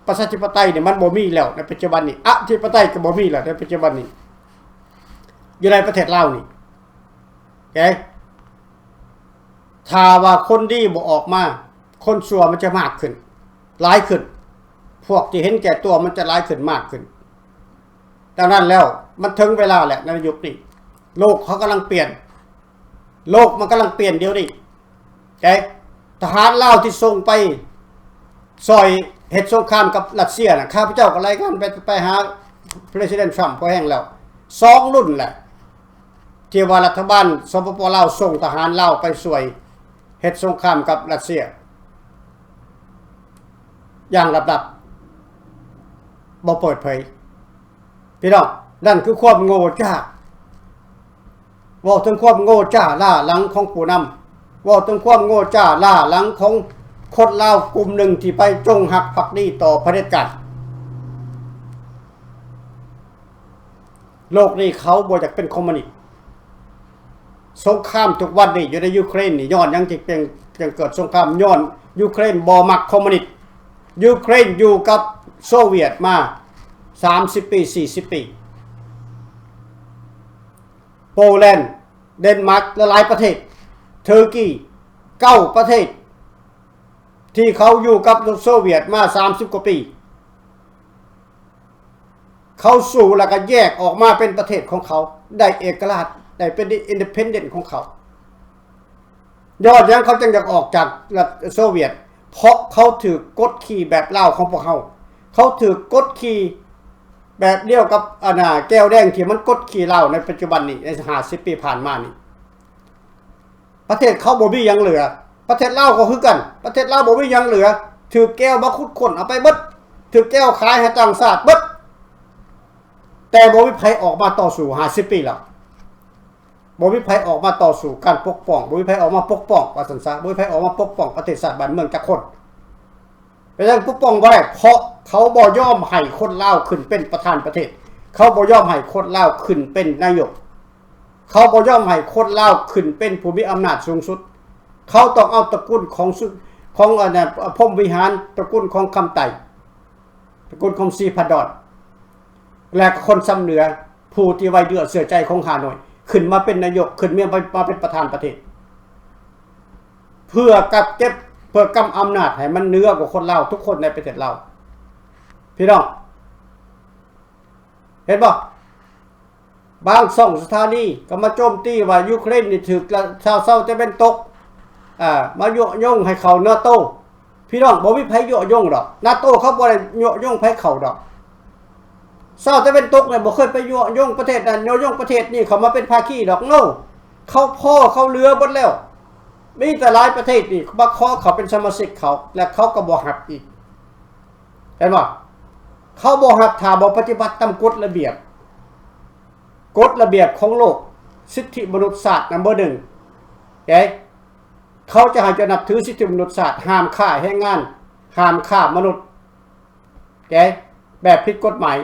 ປະຊາທິປະໄຕນີ້ມັນບໍ່ມີແລ້ວໃນປັດຈຸບັນນີ້, ອະທິປະໄຕກໍບໍ່ມີແລ້ວໃນປັດຈຸບັນນີ້ ຢູ່ໃນປະເທດລາວນີ້. ເອີ ຖ້າວ່າຄົນດີບໍ່ອອກມາ, ຄົນຊົ່ວມັນຈະມາກຂຶ້ນ, ຫຼາຍຂຶ້ນ, ພວກທີ່ເຫັນແກ່ຕົວມັນຈະຫຼາຍຂຶ້ນ, ມາກຂຶ້ນ. ດັ່ງນັ້ນແລ້ວ ມັນເຖິງເວລາແລ້ວໃນຍຸກນີ້, ໂລກເຂົາກຳລັງປ່ຽນ. ໂລກມັນກຳລັງປ່ຽນດຽວນີ້. ແຕ່ທະຫານລາວທີ່ສົ່ງໄປຊ່ອຍເຮັດສົງຄາມກັບຣັດເຊຍນະ, ຂ້າພະເຈົ້າກໍລາຍງານໄປ ໄປຫາ President Trump ພໍແຮງແລ້ວ, ສອງລຸ້ນແຫຼະ ທີ່ວ່າລັດຖະບານ ສປປ ລາວ ສົ່ງທະຫານລາວໄປຊ່ວຍເຮັດສົງຄາມກັບຣັດເຊຍ ຢ່າງລັບໆ ບໍ່ເປີດເຜີຍ. ພີ່ນ້ອງ, ນັ້ນຄືຄວາມໂງ່ຈ້າ. ເວົ້າເຖິງຄວາມໂງ່ຈ້າລ້າຫຼັງຂອງຜູ້ນຳ, ເວົ້າເຖິງຄວາມໂງ່ຈ້າລ້າຫຼັງຂອງຄົນລາວກຸ່ມໜຶ່ງທີ່ໄປຈົງຮັກພັກດີຕໍ່ຜະເດັດການ. ໂລກນີ້ເຂົາບໍ່ຢາກເປັນຄອມມູນິດ. ສົງຄາມທຸກວັນນີ້ຢູ່ໃນຢູເຄຣນນີ້ ຍ້ອນຫຍັງຈຶ່ງເປັນ ຈຶ່ງເກີດສົງຄາມ? ຍ້ອນຢູເຄຣນບໍ່ມັກຄອມມູນິດ. ຢູເຄຣນຢູ່ກັບໂຊວຽດມາສາມສິບປີ ສີ່ສິບປີ. ໂປແລນ, ເດນມາກ ແລະ ຫຼາຍປະເທດ, ເທີກີ, ເກົ້າປະເທດ ທີ່ເຂົາຢູ່ກັບໂຊວຽດມາສາມສິບກວ່າປີ. ເຂົາສູ້ແລ້ວກໍແຍກອອກມາເປັນປະເທດຂອງເຂົາ, ໄດ້ເອກະລາດ, ໄດ້ເປັນ independent ຂອງເຂົາ. ຍ້ອນຫຍັງເຂົາຈຶ່ງຢາກອອກຈາກລັດໂຊວຽດ? ເພາະເຂົາຖືກກົດຂີ່ແບບລາວຂອງພວກເຮົາ. ເຂົາຖືກກົດຂີ່ແບບດຽວກັບ ອັນນ່າ ແກວແດງທີ່ມັນກົດຂີ່ລາວໃນປັດຈຸບັນນີ້, ໃນຫ້າສິບປີຜ່ານມານີ້. ປະເທດເຂົາບໍ່ມີຫຍັງເຫຼືອ, ປະເທດລາວກໍຄືກັນ, ປະເທດລາວບໍ່ມີຫຍັງເຫຼືອ, ຖືກແກວມາຂຸດຄົ້ນເອົາໄປເບິດ, ຖືກແກວຂາຍໃຫ້ຕ່າງຊາດເບິດ, ແຕ່ບໍ່ມີໃຜອອກມາຕໍ່ສູ້. ຫ້າສິບປີແລ້ວ ບໍ່ມີໃຜອອກມາຕໍ່ສູ້ການປົກປ້ອງ, ບໍ່ມີໃຜອອກມາປົກປ້ອງ ວ່າຊັ້ນຊະ, ບໍ່ມີໃຜອອກມາປົກປ້ອງປະເທດຊາດບ້ານເມືອງຈັກຄົນ. ເປັນຫຍັງປົກປ້ອງບໍ່ໄດ້? ເພາະເຂົາບໍ່ຍອມໃຫ້ຄົນລາວຂຶ້ນເປັນປະທານປະເທດ, ເຂົາບໍ່ຍອມໃຫ້ຄົນລາວຂຶ້ນເປັນນາຍົກ, ເຂົາບໍ່ຍອມໃຫ້ຄົນລາວຂຶ້ນເປັນຜູ້ມີອຳນາດສູງສຸດ. ເຂົາຕ້ອງເອົາຕະກຸນຂອງສຸ- ຂອງອັນນ່າ ພົມວິຫານ, ຕະກຸນຂອງຄຳໄຕ, ຕະກຸນຂອງສີພັນດອນ ແລະ ຄົນຊຳເໜືອ ຜູ້ທີ່ໄວ້ເນື້ອເຊື່ອໃຈຂອງຮ່າໂນ້ຍ ຂຶ້ນມາເປັນນາຍົກ, ຂຶ້ນມາ ມາເປັນປະທານປະເທດ ເພື່ອກັກເກັບ ເພື່ອກຳອຳນາດໃຫ້ມັນເໜືອກວ່າຄົນລາວທຸກຄົນໃນປະເທດລາວ. ພີ່ນ້ອງ ເຫັນບໍ່? ບາງຊ່ອງສະຖານີກໍມາໂຈມຕີວ່າຢູເຄຣນນີ້ຖືກຊາວເຊົາຕາເວັນຕົກ ອ່າ ມາຍຸຍົງໃຫ້ເຂົ້ານາໂຕ. ພີ່ນ້ອງ ບໍ່ມີໃຜຍຸຍົງດອກ, ນາໂຕເຂົາບໍ່ໄດ້ຍຸຍົງໃຜເຂົ້າດອກ. ຊາວຕາເວັນຕົກນີ້ບໍ່ເຄີຍໄປຍຸຍົງປະເທດນັ້ນ ຍຸຍົງປະເທດນີ້ເຂົ້າມາເປັນພາຄີດອກ. No. ເຂົາພໍເຂົາເຫຼືອເບິດແລ້ວ. ມີແຕ່ຫຼາຍປະເທດນີ້ມາຂໍເຂົ້າເປັນສະມາຊິກເຂົາ ແລະ ເຂົາກໍບໍ່ຮັບອີກ. ເຫັນບໍ່? ເຂົາບໍ່ຮັບ ຖ້າບໍ່ປະຕິບັດຕາມກົດລະບຽບ, ກົດລະບຽບຂອງໂລກ, ສິດທິມະນຸດຊາດນຳເບີໜຶ່ງ. ເອີ ເຂົາຈະໃຫ້ເຈົ້ານັບຖືສິດທິມະນຸດຊາດ, ຫ້າມຄ້າແຮງງານ, ຫ້າມຄ້າມະນຸດ, ເອີ ແບບຜິດກົດໝາຍ.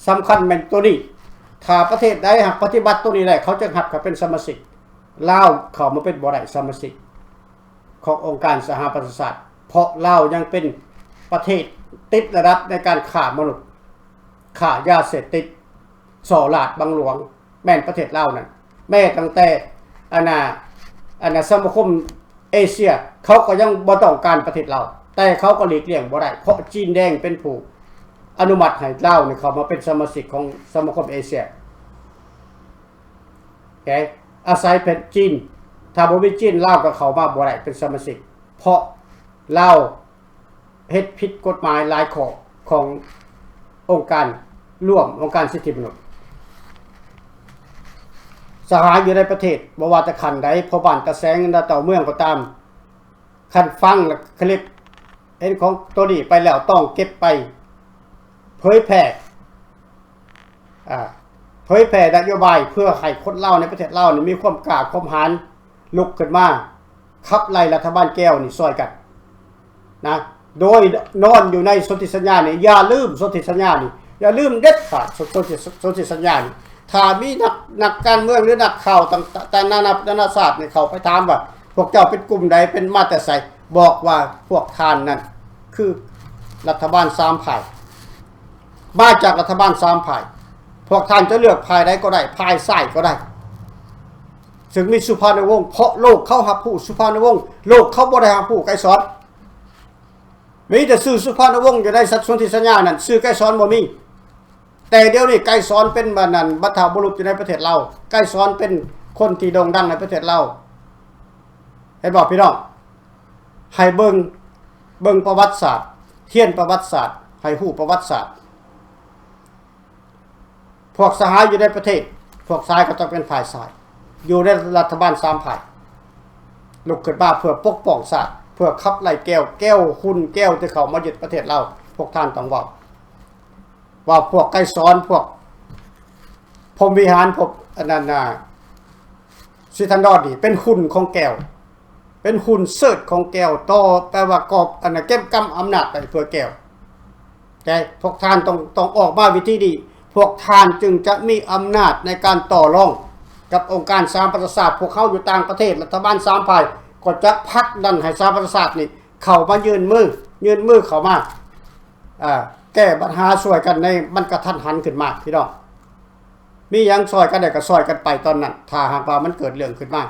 ສຳຄັນແມ່ນໂຕນີ້. ຖ້າປະເທດໃດຫາກປະຕິບັດໂຕນີ້ໄດ້, ເຂົາຈຶ່ງຮັບເຂົ້າເປັນສະມາຊິກ. ລາວເຂົ້າມາເປັນບໍ່ໄດ້ສະມາຊິກຂອງອົງການສະຫະປະຊາຊາດ, ເພາະລາວຍັງເປັນປະເທດຕິດລະດັບໃນການຄ້າມະນຸດ, ຄ້າຢາເສບຕິດ, ສໍ້ລາດບັງຫຼວງ. ແມ່ນປະເທດລາວນັ້ນ ແມ້ຕັ້ງແຕ່ອັນນ່າ ອັນນ່າ ສະມາຄົມເອເຊຍ ເຂົາກໍຍັງບໍ່ຕ້ອງການປະເທດລາວ, ແຕ່ເຂົາກໍຫຼີກລ່ຽງບໍ່ໄດ້ ເພາະຈີນແດງເປັນຜູ້ອະນຸມັດໃຫ້ລາວນີ້ເຂົ້າມາເປັນສະມາຊິກຂອງສະມາຄົມເອເຊຍ. ໂອເຄ ອາໄສແຜ່ນຈີນ, ຖ້າບໍ່ມີຈີນ ລາວກໍເຂົ້າມາບໍ່ໄດ້ເປັນສະມາຊິກ ເພາະລາວ ເຮັດຜິດກົດໝາຍຫຼາຍຂໍ້ຂອງອົງການລວມ ອົງການສິດທິມະນຸດ. ສະຫາຍຢູ່ໃນປະເທດ ບໍ່ວ່າແຕ່ຂັ້ນໃດ, ພໍ່ບ້ານຕາແສງ ນະເຕົ້າເມືອງກໍຕາມ, ຄັນຟັງຄລິບເຫັນຂອງໂຕນີ້ໄປແລ້ວ ຕ້ອງເກັບໄປເຜີຍແຜ່ ອ່າ ເຜີຍແຜ່ນະໂຍບາຍ ເພື່ອໃຫ້ຄົນລາວໃນປະເທດລາວນີ້ມີຄວາມກ້າຄວາມຫານ ລຸກຂຶ້ນມາຂັບໄລ່ລັດຖະບານແກວນີ້ຊ່ອຍກັນນະ. ໂດຍນອນຢູ່ໃນສົນທິສັນຍານີ້, ຢ່າລືມສົນທິສັນຍານີ້, ຢ່າລືມເດັດຂາດ ສົນ- ສົນ- ສົນທິສັນຍານີ້. ຖ້າມີນັກ- ນັກການເມືອງ ຫຼື ນັກຂ່າວຕ່າງ- ຕ່າງນານາ ນານາຊາດນີ້ເຂົ້າໄປຖາມວ່າ ພວກເຈົ້າເປັນກຸ່ມໃດ ເປັນມາແຕ່ໃສ? ບອກວ່າພວກທ່ານນັ້ນຄືລັດຖະບານສາມຝ່າຍ, ມາຈາກລັດຖະບານສາມຝ່າຍ. ພວກທ່ານຈະເລືອກຝ່າຍໃດກໍໄດ້, ຝ່າຍຊ້າຍກໍໄດ້, ຊຶ່ງມີສຸພານຸວົງ, ເພາະໂລກເຂົາຮັບຮູ້ສຸພານຸວົງ, ໂລກເຂົາບໍ່ໄດ້ຮັບຮູ້ໄກສອນ. ມີແຕ່ຊື່ສຸພານຸວົງຢູ່ໃນສັນ- ສົນທິສັນຍານັ້ນ, ຊື່ໄກສອນບໍ່ມີ. ແຕ່ດຽວນີ້ໄກສອນເປັນ ອັນນັ້ນ ບັນພະບຸລຸດຢູ່ໃນປະເທດລາວ, ໄກສອນເປັນຄົນທີ່ໂດ່ງດັງໃນປະເທດລາວ. ເຫັນບໍ່ພີ່ນ້ອງ? ໃຫ້ເບິ່ງ ເບິ່ງປະຫວັດສາດ, ຮຽນປະຫວັດສາດ, ໃຫ້ຮູ້ປະຫວັດສາດ. ພວກສະຫາຍຢູ່ໃນປະເທດ, ພວກຊາຍກໍຕ້ອງເປັນຝ່າຍຊາຍ, ຢູ່ໃນລັດຖະບານສາມຝ່າຍ, ລຸກຂຶ້ນມາເພື່ອປົກປ້ອງຊາດ, ເພື່ອຂັບໄລ່ແກວ, ແກວຮຸ່ນແກວທີ່ເຂົ້າມາຍຶດປະເທດລາວ. ພວກທ່ານຕ້ອງເວົ້າ ວ່າພວກໄກສອນ, ພວກພົມວິຫານ, ພວກອັນນັ້ນນະ ສີທັນດອນນີ້ເປັນຮຸ່ນຂອງແກວ, ເປັນຮຸ່ນເສີດຂອງແກວ, ຕໍ່ ແປວ່າກອບ ອັນນະ ເກັບກຳອຳນາດໄວ້ເພື່ອແກວ. ແຕ່ພວກທ່ານຕ້ອງ ຕ້ອງອອກມາວິທີນີ້, ພວກທ່ານຈຶ່ງຈະມີອຳນາດໃນການຕໍ່ລອງກັບອົງການສະຫະປະຊາຊາດ. ພວກເຮົາຢູ່ຕ່າງປະເທດ, ລັດຖະບານສາມຝ່າຍກໍຈະຜັກດັນໃຫ້ສະຫະປະຊາຊາດນີ້ເຂົ້າມາຍື່ນມື, ຍື່ນມືເຂົ້າມາ ອ່າ ແກ້ບັນຫາຊ່ວຍກັນໃນ ມັນກະທັນຫັນຂຶ້ນມາ ພີ່ນ້ອງ. ມີຫຍັງຊ່ອຍກັນໄດ້ກໍຊ່ອຍກັນໄປຕອນນັ້ນ, ຖ້າຫາກວ່າມັນເກີດເລື່ອງຂຶ້ນມາ.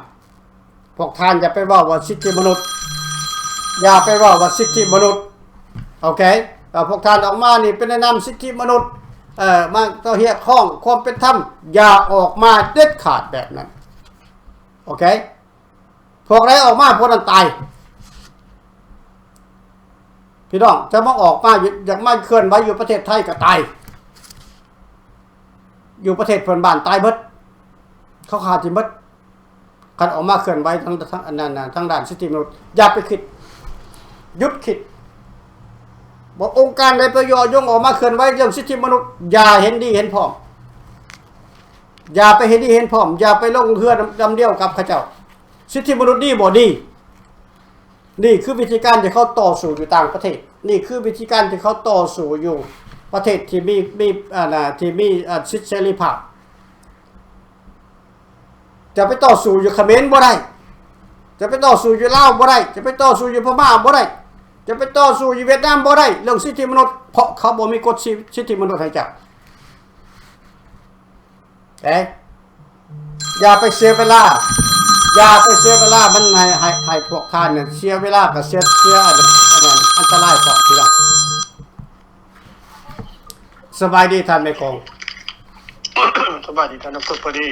ພວກທ່ານຢ່າໄປເວົ້າວ່າສິດທິມະນຸດ, ຢ່າໄປເວົ້າວ່າສິດທິມະນຸດ. ໂອເຄ? ຖ້າພວກທ່ານອອກມານີ້ເປັນໃນນາມສິດທິມະນຸດ, ເອີ ມາຮຽກຮ້ອງຄວາມເປັນທຳ, ຢ່າອອກມາເດັດຂາດແບບນັ້ນ. ໂອເຄ? ພວກໃດອອກມາ ພວກນັ້ນຕາຍ. ພີ່ນ້ອງ ຈະມາອອກມາ ຢາກມາເຄື່ອນໄຫວຢູ່ປະເທດໄທກໍຕາຍ, ຢູ່ປະເທດເພື່ອນບ້ານຕາຍເບິດ, ເຂົາຂ້າຖິ້ມເບິດ. ຄັນອອກມາເຄື່ອນໄຫວທາງ ທາງ ອັນນັ້ນນະ ທາງດ້ານສິດທິມະນຸດ, ຢ່າໄປຄິດ, ຢຸດຄິດ. ບໍ່ ອົງການໃດໄປຍໍຍົງອອກມາເຄື່ອນໄຫວເລື່ອງສິດທິມະນຸດ, ຢ່າເຫັນດີເຫັນພ້ອມ. ຢ່າໄປເຫັນດີເຫັນພ້ອມ, ຢ່າໄປລົງເຮືອນຳ ລຳດຽວກັບເຂົາເຈົ້າ. ສິດທິມະນຸດດີບໍ່ດີ. ນີ້ຄືວິທີການທີ່ເຂົາຕໍ່ສູ້ຢູ່ຕ່າງປະເທດ, ນີ້ຄືວິທີການທີ່ເຂົາຕໍ່ສູ້ຢູ່ປະເທດທີ່ມີ ມີ ອັນນ່າ ທີ່ມີ ອາ ສິດເສລີພາບ. ຈະໄປຕໍ່ສູ້ຢູ່ຂະເໝນບໍ່ໄດ້, ຈະໄປຕໍ່ສູ້ຢູ່ລາວບໍ່ໄດ້, ຈະໄປຕໍ່ສູ້ຢູ່ພະມ້າບໍ່ໄດ້, ຈະໄປຕໍ່ສູ້ຢູ່ຫວຽດນາມບໍ່ໄດ້ ເລື່ອງສິດທິມະນຸດ, ເພາະເຂົາບໍ່ມີກົດສິ ສິດທິມະນຸດໃຫ້ເຈົ້າ. ເອີ ຢ່າໄປເສຍເວລາ, ຢ່າໄປເສຍເວລາ, ມັນໃຫ້ ໃຫ້ ໃຫ້ພວກທ່ານນັ້ນເສຍເວລາ ກໍເສຍ ເສຍອັນ ອັນນັ້ນ ອັນຕະລາຍພ້ອມ ພີ່ນ້ອງ. ສະບາຍດີທ່ານແມ່ກອງ. ສະບາຍດີທ່ານດອກເຕີ ປະດີ.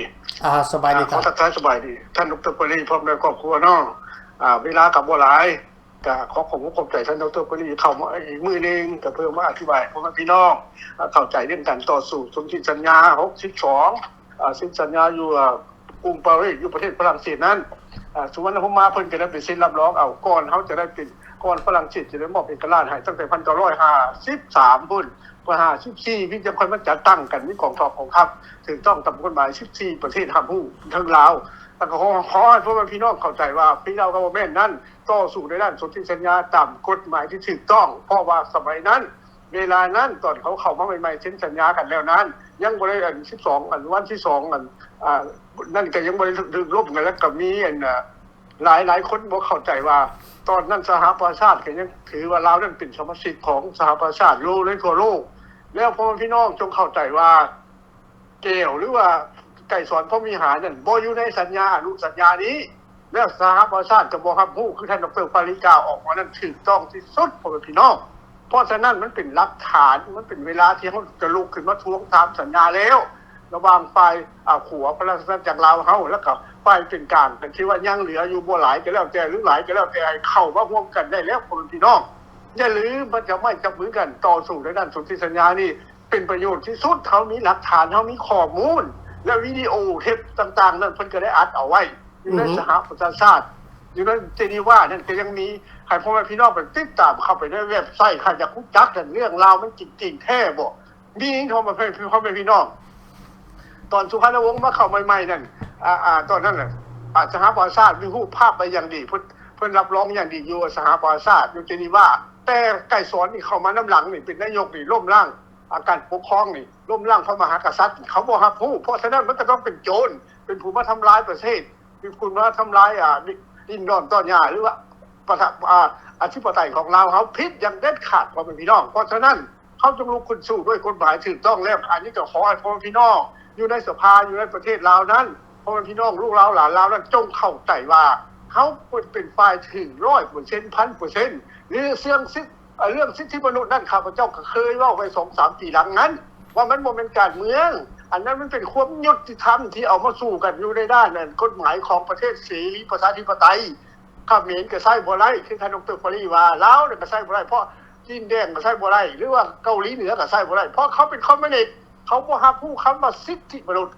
ອ່າ ສະບາຍດີ ອ່າ ຂໍທັກທາຍສະບາຍດີທ່ານດອກເຕີ ປະດີ ພ້ອມດ້ວຍຄອບຄົວເນາະ. ອ່າ ເວລາກໍບໍ່ຫຼາຍ, ກໍຂໍຂອບອົກຂອບໃຈທ່ານດອກເຕີ ປະດີ ເຂົ້າມາອີກມື້ໜຶ່ງ ກໍເພື່ອມາອະທິບາຍໃຫ້ພໍ່ແມ່ພີ່ນ້ອງ ອ່າ ເຂົ້າໃຈເລື່ອງການຕໍ່ສູ້ສົນທິສັນຍາຫົກສິບສອງ ອ່າ ເຊັນສັນຍາຢູ່ ອ່າ ກຸງປາຣີ ຢູ່ປະເທດຝຣັ່ງເສດນັ້ນ. ອ່າ ສຸວັນນະພູມມາ ເພິ່ນກໍໄດ້ໄປເຊັນຮັບຮອງເອົາ ກ່ອນເຮົາຈະໄດ້ເປັນ ກ່ອນຝຣັ່ງເສດຈະໄດ້ມອບເອກະລາດໃຫ້ ຕັ້ງແຕ່ພັນເກົ້າຮ້ອຍຫ້າສິບສາມພຸ້ນ, ພາຫ້າສິບສີ່ ເພິ່ນຈັ່ງຄ່ອຍມາຈັດຕັ້ງກັນ ມີກອງທັບ ກອງທັບຖືກຕ້ອງຕາມກົດໝາຍ ສິບສີ່ປະເທດຮັບຮູ້ ທັງລາວ. ແລ້ວກໍຂໍ ຂໍໃຫ້ພໍ່ແມ່ພີ່ນ້ອງເຂົ້າໃຈວ່າ ຟຣີດອາວ ກັອບເວີນເມັນນັ້ນ ຕໍ່ສູ້ໃນດ້ານສົນທິສັນຍາຕາມກົດໝາຍທີ່ຖືກຕ້ອງ, ເພາະວ່າສະໄໝນັ້ນ ເວລານັ້ນ ຕອນເຂົາເຂົ້າມາໃໝ່ໆ ເຊັນສັນຍາກັນແລ້ວນັ້ນ ຍັງບໍ່ໄດ້ອັນສິບສອງ ອັນວັນທີສອງ ອັນ ອ່າ ນັ້ນກໍຍັງບໍ່ໄດ້ລົມກັນ, ແລ້ວກໍມີອັນ ອ່າ ຫຼາຍໆຄົນບໍ່ເຂົ້າໃຈວ່າ ຕອນນັ້ນສະຫະປະຊາຊາດກໍຍັງຖືວ່າລາວນັ້ນເປັນສະມາຊິກຂອງສະຫະປະຊາຊາດຢູ່ໃນທົ່ວໂລກ. ແລ້ວພໍ່ແມ່ພີ່ນ້ອງຈົ່ງເຂົ້າໃຈວ່າ ແກ້ວ ຫຼືວ່າໄກສອນ ພົມວິຫານນັ້ນ ບໍ່ຢູ່ໃນສັນຍາອະນຸສັນຍານີ້ ແລ້ວສະຫະປະຊາຊາດກໍບໍ່ຮັບຮູ້ ຄືທ່ານດອກເຕີ ປາຣີ ກ່າວອອກມານັ້ນ ຖືກຕ້ອງທີ່ສຸດ ພໍ່ແມ່ພີ່ນ້ອງ. ເພາະສະນັ້ນ ມັນເປັນຫຼັກຖານ, ມັນເປັນເວລາທີ່ເຮົາຈະລຸກຂຶ້ນມາທວງຖາມສັນຍາແລ້ວ ລະຫວ່າງຝ່າຍ ອາ ຂົວພະລາຊະອານາຈັກລາວເຮົາ ແລ້ວກໍຝ່າຍເປັນກາງ ທີ່ວ່າຍັງເຫຼືອຢູ່ບໍ່ຫຼາຍກໍແລ້ວແຕ່ ຫຼືຫຼາຍກໍແລ້ວແຕ່ ໃຫ້ເຂົ້າມາຮ່ວມກັນໄດ້ແລ້ວ ພໍ່ແມ່ພີ່ນ້ອງ. ຢ່າລືມມາຈັບໄມ້ຈັບມືກັນຕໍ່ສູ້ໃນດ້ານສົນທິສັນຍານີ້ ເປັນປະໂຫຍດທີ່ສຸດ. ເຮົາມີຫຼັກຖານ, ເຮົາມີຂໍ້ມູນ ແລະ ວິດີໂອເທັບຕ່າງໆນັ້ນ ເພິ່ນກໍໄດ້ອັດເອົາໄວ້ຢູ່ໃນ ອືຮຶ ສະຫະປະຊາຊາດ, ຢູ່ໃນເຈນີວານັ້ນກໍຍັງມີ. ໃຫ້ພໍ່ແມ່ພີ່ນ້ອງໄປຕິດຕາມເຂົ້າໄປໃນເວັບໄຊ ຖ້າຢາກຮູ້ຈັກເລື່ອງລາວມັນຈິງໆແທ້ບໍ່. ມີພໍ່ແມ່ ພໍ່ແມ່ພີ່ນ້ອງ ຕອນສຸພານຸວົງມາເຂົ້າໃໝ່ໆນັ້ນ ອາ ອາ ຕອນນັ້ນນະ ອາ ສະຫະປະຊາຊາດມີຮູບພາບໄວ້ຢ່າງດີ, ເພິ່ນ ເພິ່ນຮັບຮອງຢ່າງດີຢູ່ສະຫະປະຊາຊາດ ຢູ່ເຈນີວາ. ແຕ່ໄກສອນນີ້ເຂົ້າມານຳຫຼັງນີ້ ເປັນນາຍົກນີ້ ລົ້ມລ້າງ ອາ ການປົກຄອງນີ້ ລົ້ມລ້າງພະມະຫາກະສັດ ເຂົາບໍ່ຮັບຮູ້. ເພາະສະນັ້ນ ມັນກໍຕ້ອງເປັນໂຈນ ເປັນຜູ້ມາທຳລາຍປະເທດ ເປັນຜູ້ມາທຳລາຍ ອາ ດິນດອນຕອນຫຍ້າ ຫຼືວ່າ ປະທະ ອາ ອະທິປະໄຕຂອງລາວເຮົາ ຜິດຢ່າງເດັດຂາດ ພໍ່ແມ່ພີ່ນ້ອງ. ເພາະສະນັ້ນ ເຮົາຈົ່ງລຸກຂຶ້ນສູ້ດ້ວຍກົດໝາຍຖືກຕ້ອງແລ້ວ. ອັນນີ້ກໍຂໍໃຫ້ພໍ່ແມ່ພີ່ນ້ອງຢູ່ໃນສະພາ ຢູ່ໃນປະເທດລາວນັ້ນ ພໍ່ແມ່ພີ່ນ້ອງລູກລາວຫຼານລາວນັ້ນ ຈົ່ງເຂົ້າໃຈວ່າ ເຮົາເປັນ ເປັນຝ່າຍຖືກຮ້ອຍເປີເຊັນ ພັນເປີເຊັນ ໃນເລື່ອງສິດ ເລື່ອງສິດທິມະນຸດນັ້ນ ຂ້າພະເຈົ້າກໍເຄີຍເວົ້າໄວ້ສອງສາມປີຫຼັງນັ້ນ ວ່າມັນບໍ່ແມ່ນການເມືອງ, ອັນນັ້ນມັນເປັນຄວາມຍຸຕິທຳທີ່ເອົາມາສູ້ກັນຢູ່ໃນດ້ານກົດໝາຍຂອງປະເທດເສລີປະຊາທິປະໄຕ. ຂະເໝນກໍໃຊ້ບໍ່ໄດ້ ຄືທ່ານ ດຣ ຟາຣີ ວ່າ, ລາວນີ້ກໍໃຊ້ບໍ່ໄດ້ ເພາະຈີນແດງກໍໃຊ້ບໍ່ໄດ້ ຫຼືວ່າເກົາຫຼີເໜືອກໍໃຊ້ບໍ່ໄດ້ ເພາະເຂົາເປັນຄອມມູນິດ, ເຂົາບໍ່ຮັບຮູ້ຄຳວ່າສິດທິມະນຸດ.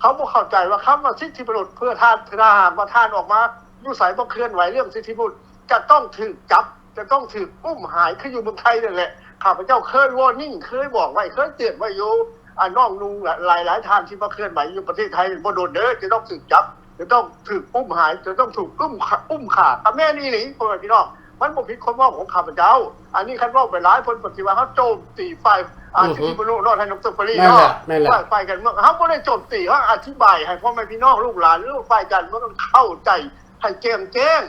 ເຂົາບໍ່ເຂົ້າໃຈວ່າຄຳວ່າສິດທິມະນຸດ ເພື່ອທ່ານ ຖ້າຫາກວ່າທ່ານອອກມາຢູ່ໃສ ມາເຄື່ອນໄຫວເລື່ອງສິດທິມະນຸດ ຈະຕ້ອງຖືກຈັບ, ຈະຕ້ອງຖືກອຸ້ມຫາຍ ຄືຢູ່ເມືອງໄທນັ້ນແຫຼະ. ຂ້າພະເຈົ້າເຄີຍ warning ເຄີຍບອກໄວ້ ເຄີຍເຕືອນໄວ້ຢູ່. ອາ ນ້ອງນຸ່ງຫຼາຍໆທ່ານທີ່ມາເຄື່ອນໄຫວຢູ່ປະເທດໄທ ບໍ່ດົນເດີ ຈະຕ້ອງຖືກຈັບ, ຈະຕ້ອງຖືກອຸ້ມຫາຍ, ຈະຕ້ອງຖືກອຸ້ມ ອຸ້ມຂ້າ. ກໍແມ່ນອີ່ຫຼີ ພໍ່ແມ່ພີ່ນ້ອງ, ມັນບໍ່ຜິດຄວາມເວົ້າຂອງຂ້າພະເຈົ້າ. ອັນນີ້ຄັນເວົ້າໄປຫຼາຍ ເພິ່ນກໍຊິວ່າເຮົາໂຈມຕີຝ່າຍ ອາ ອືຮຶ ສິດທິມະນຸດເນາະ ທ່ານ ດຣ ຟາຣີ ເນາະ. ແມ່ນແຫຼະ ແມ່ນແຫຼະ. ຝ່າຍ ຝ່າຍການເມືອງ ເຮົາບໍ່ໄດ້ໂຈມຕີ, ເຮົາອະທິບາຍໃຫ້ພໍ່ແມ່ພີ່ນ້ອງລູກຫຼານ ຫຼື ຝ່າຍການເມືອງເຂົ້າໃຈໃຫ້ແຈ່ມແຈ້ງ.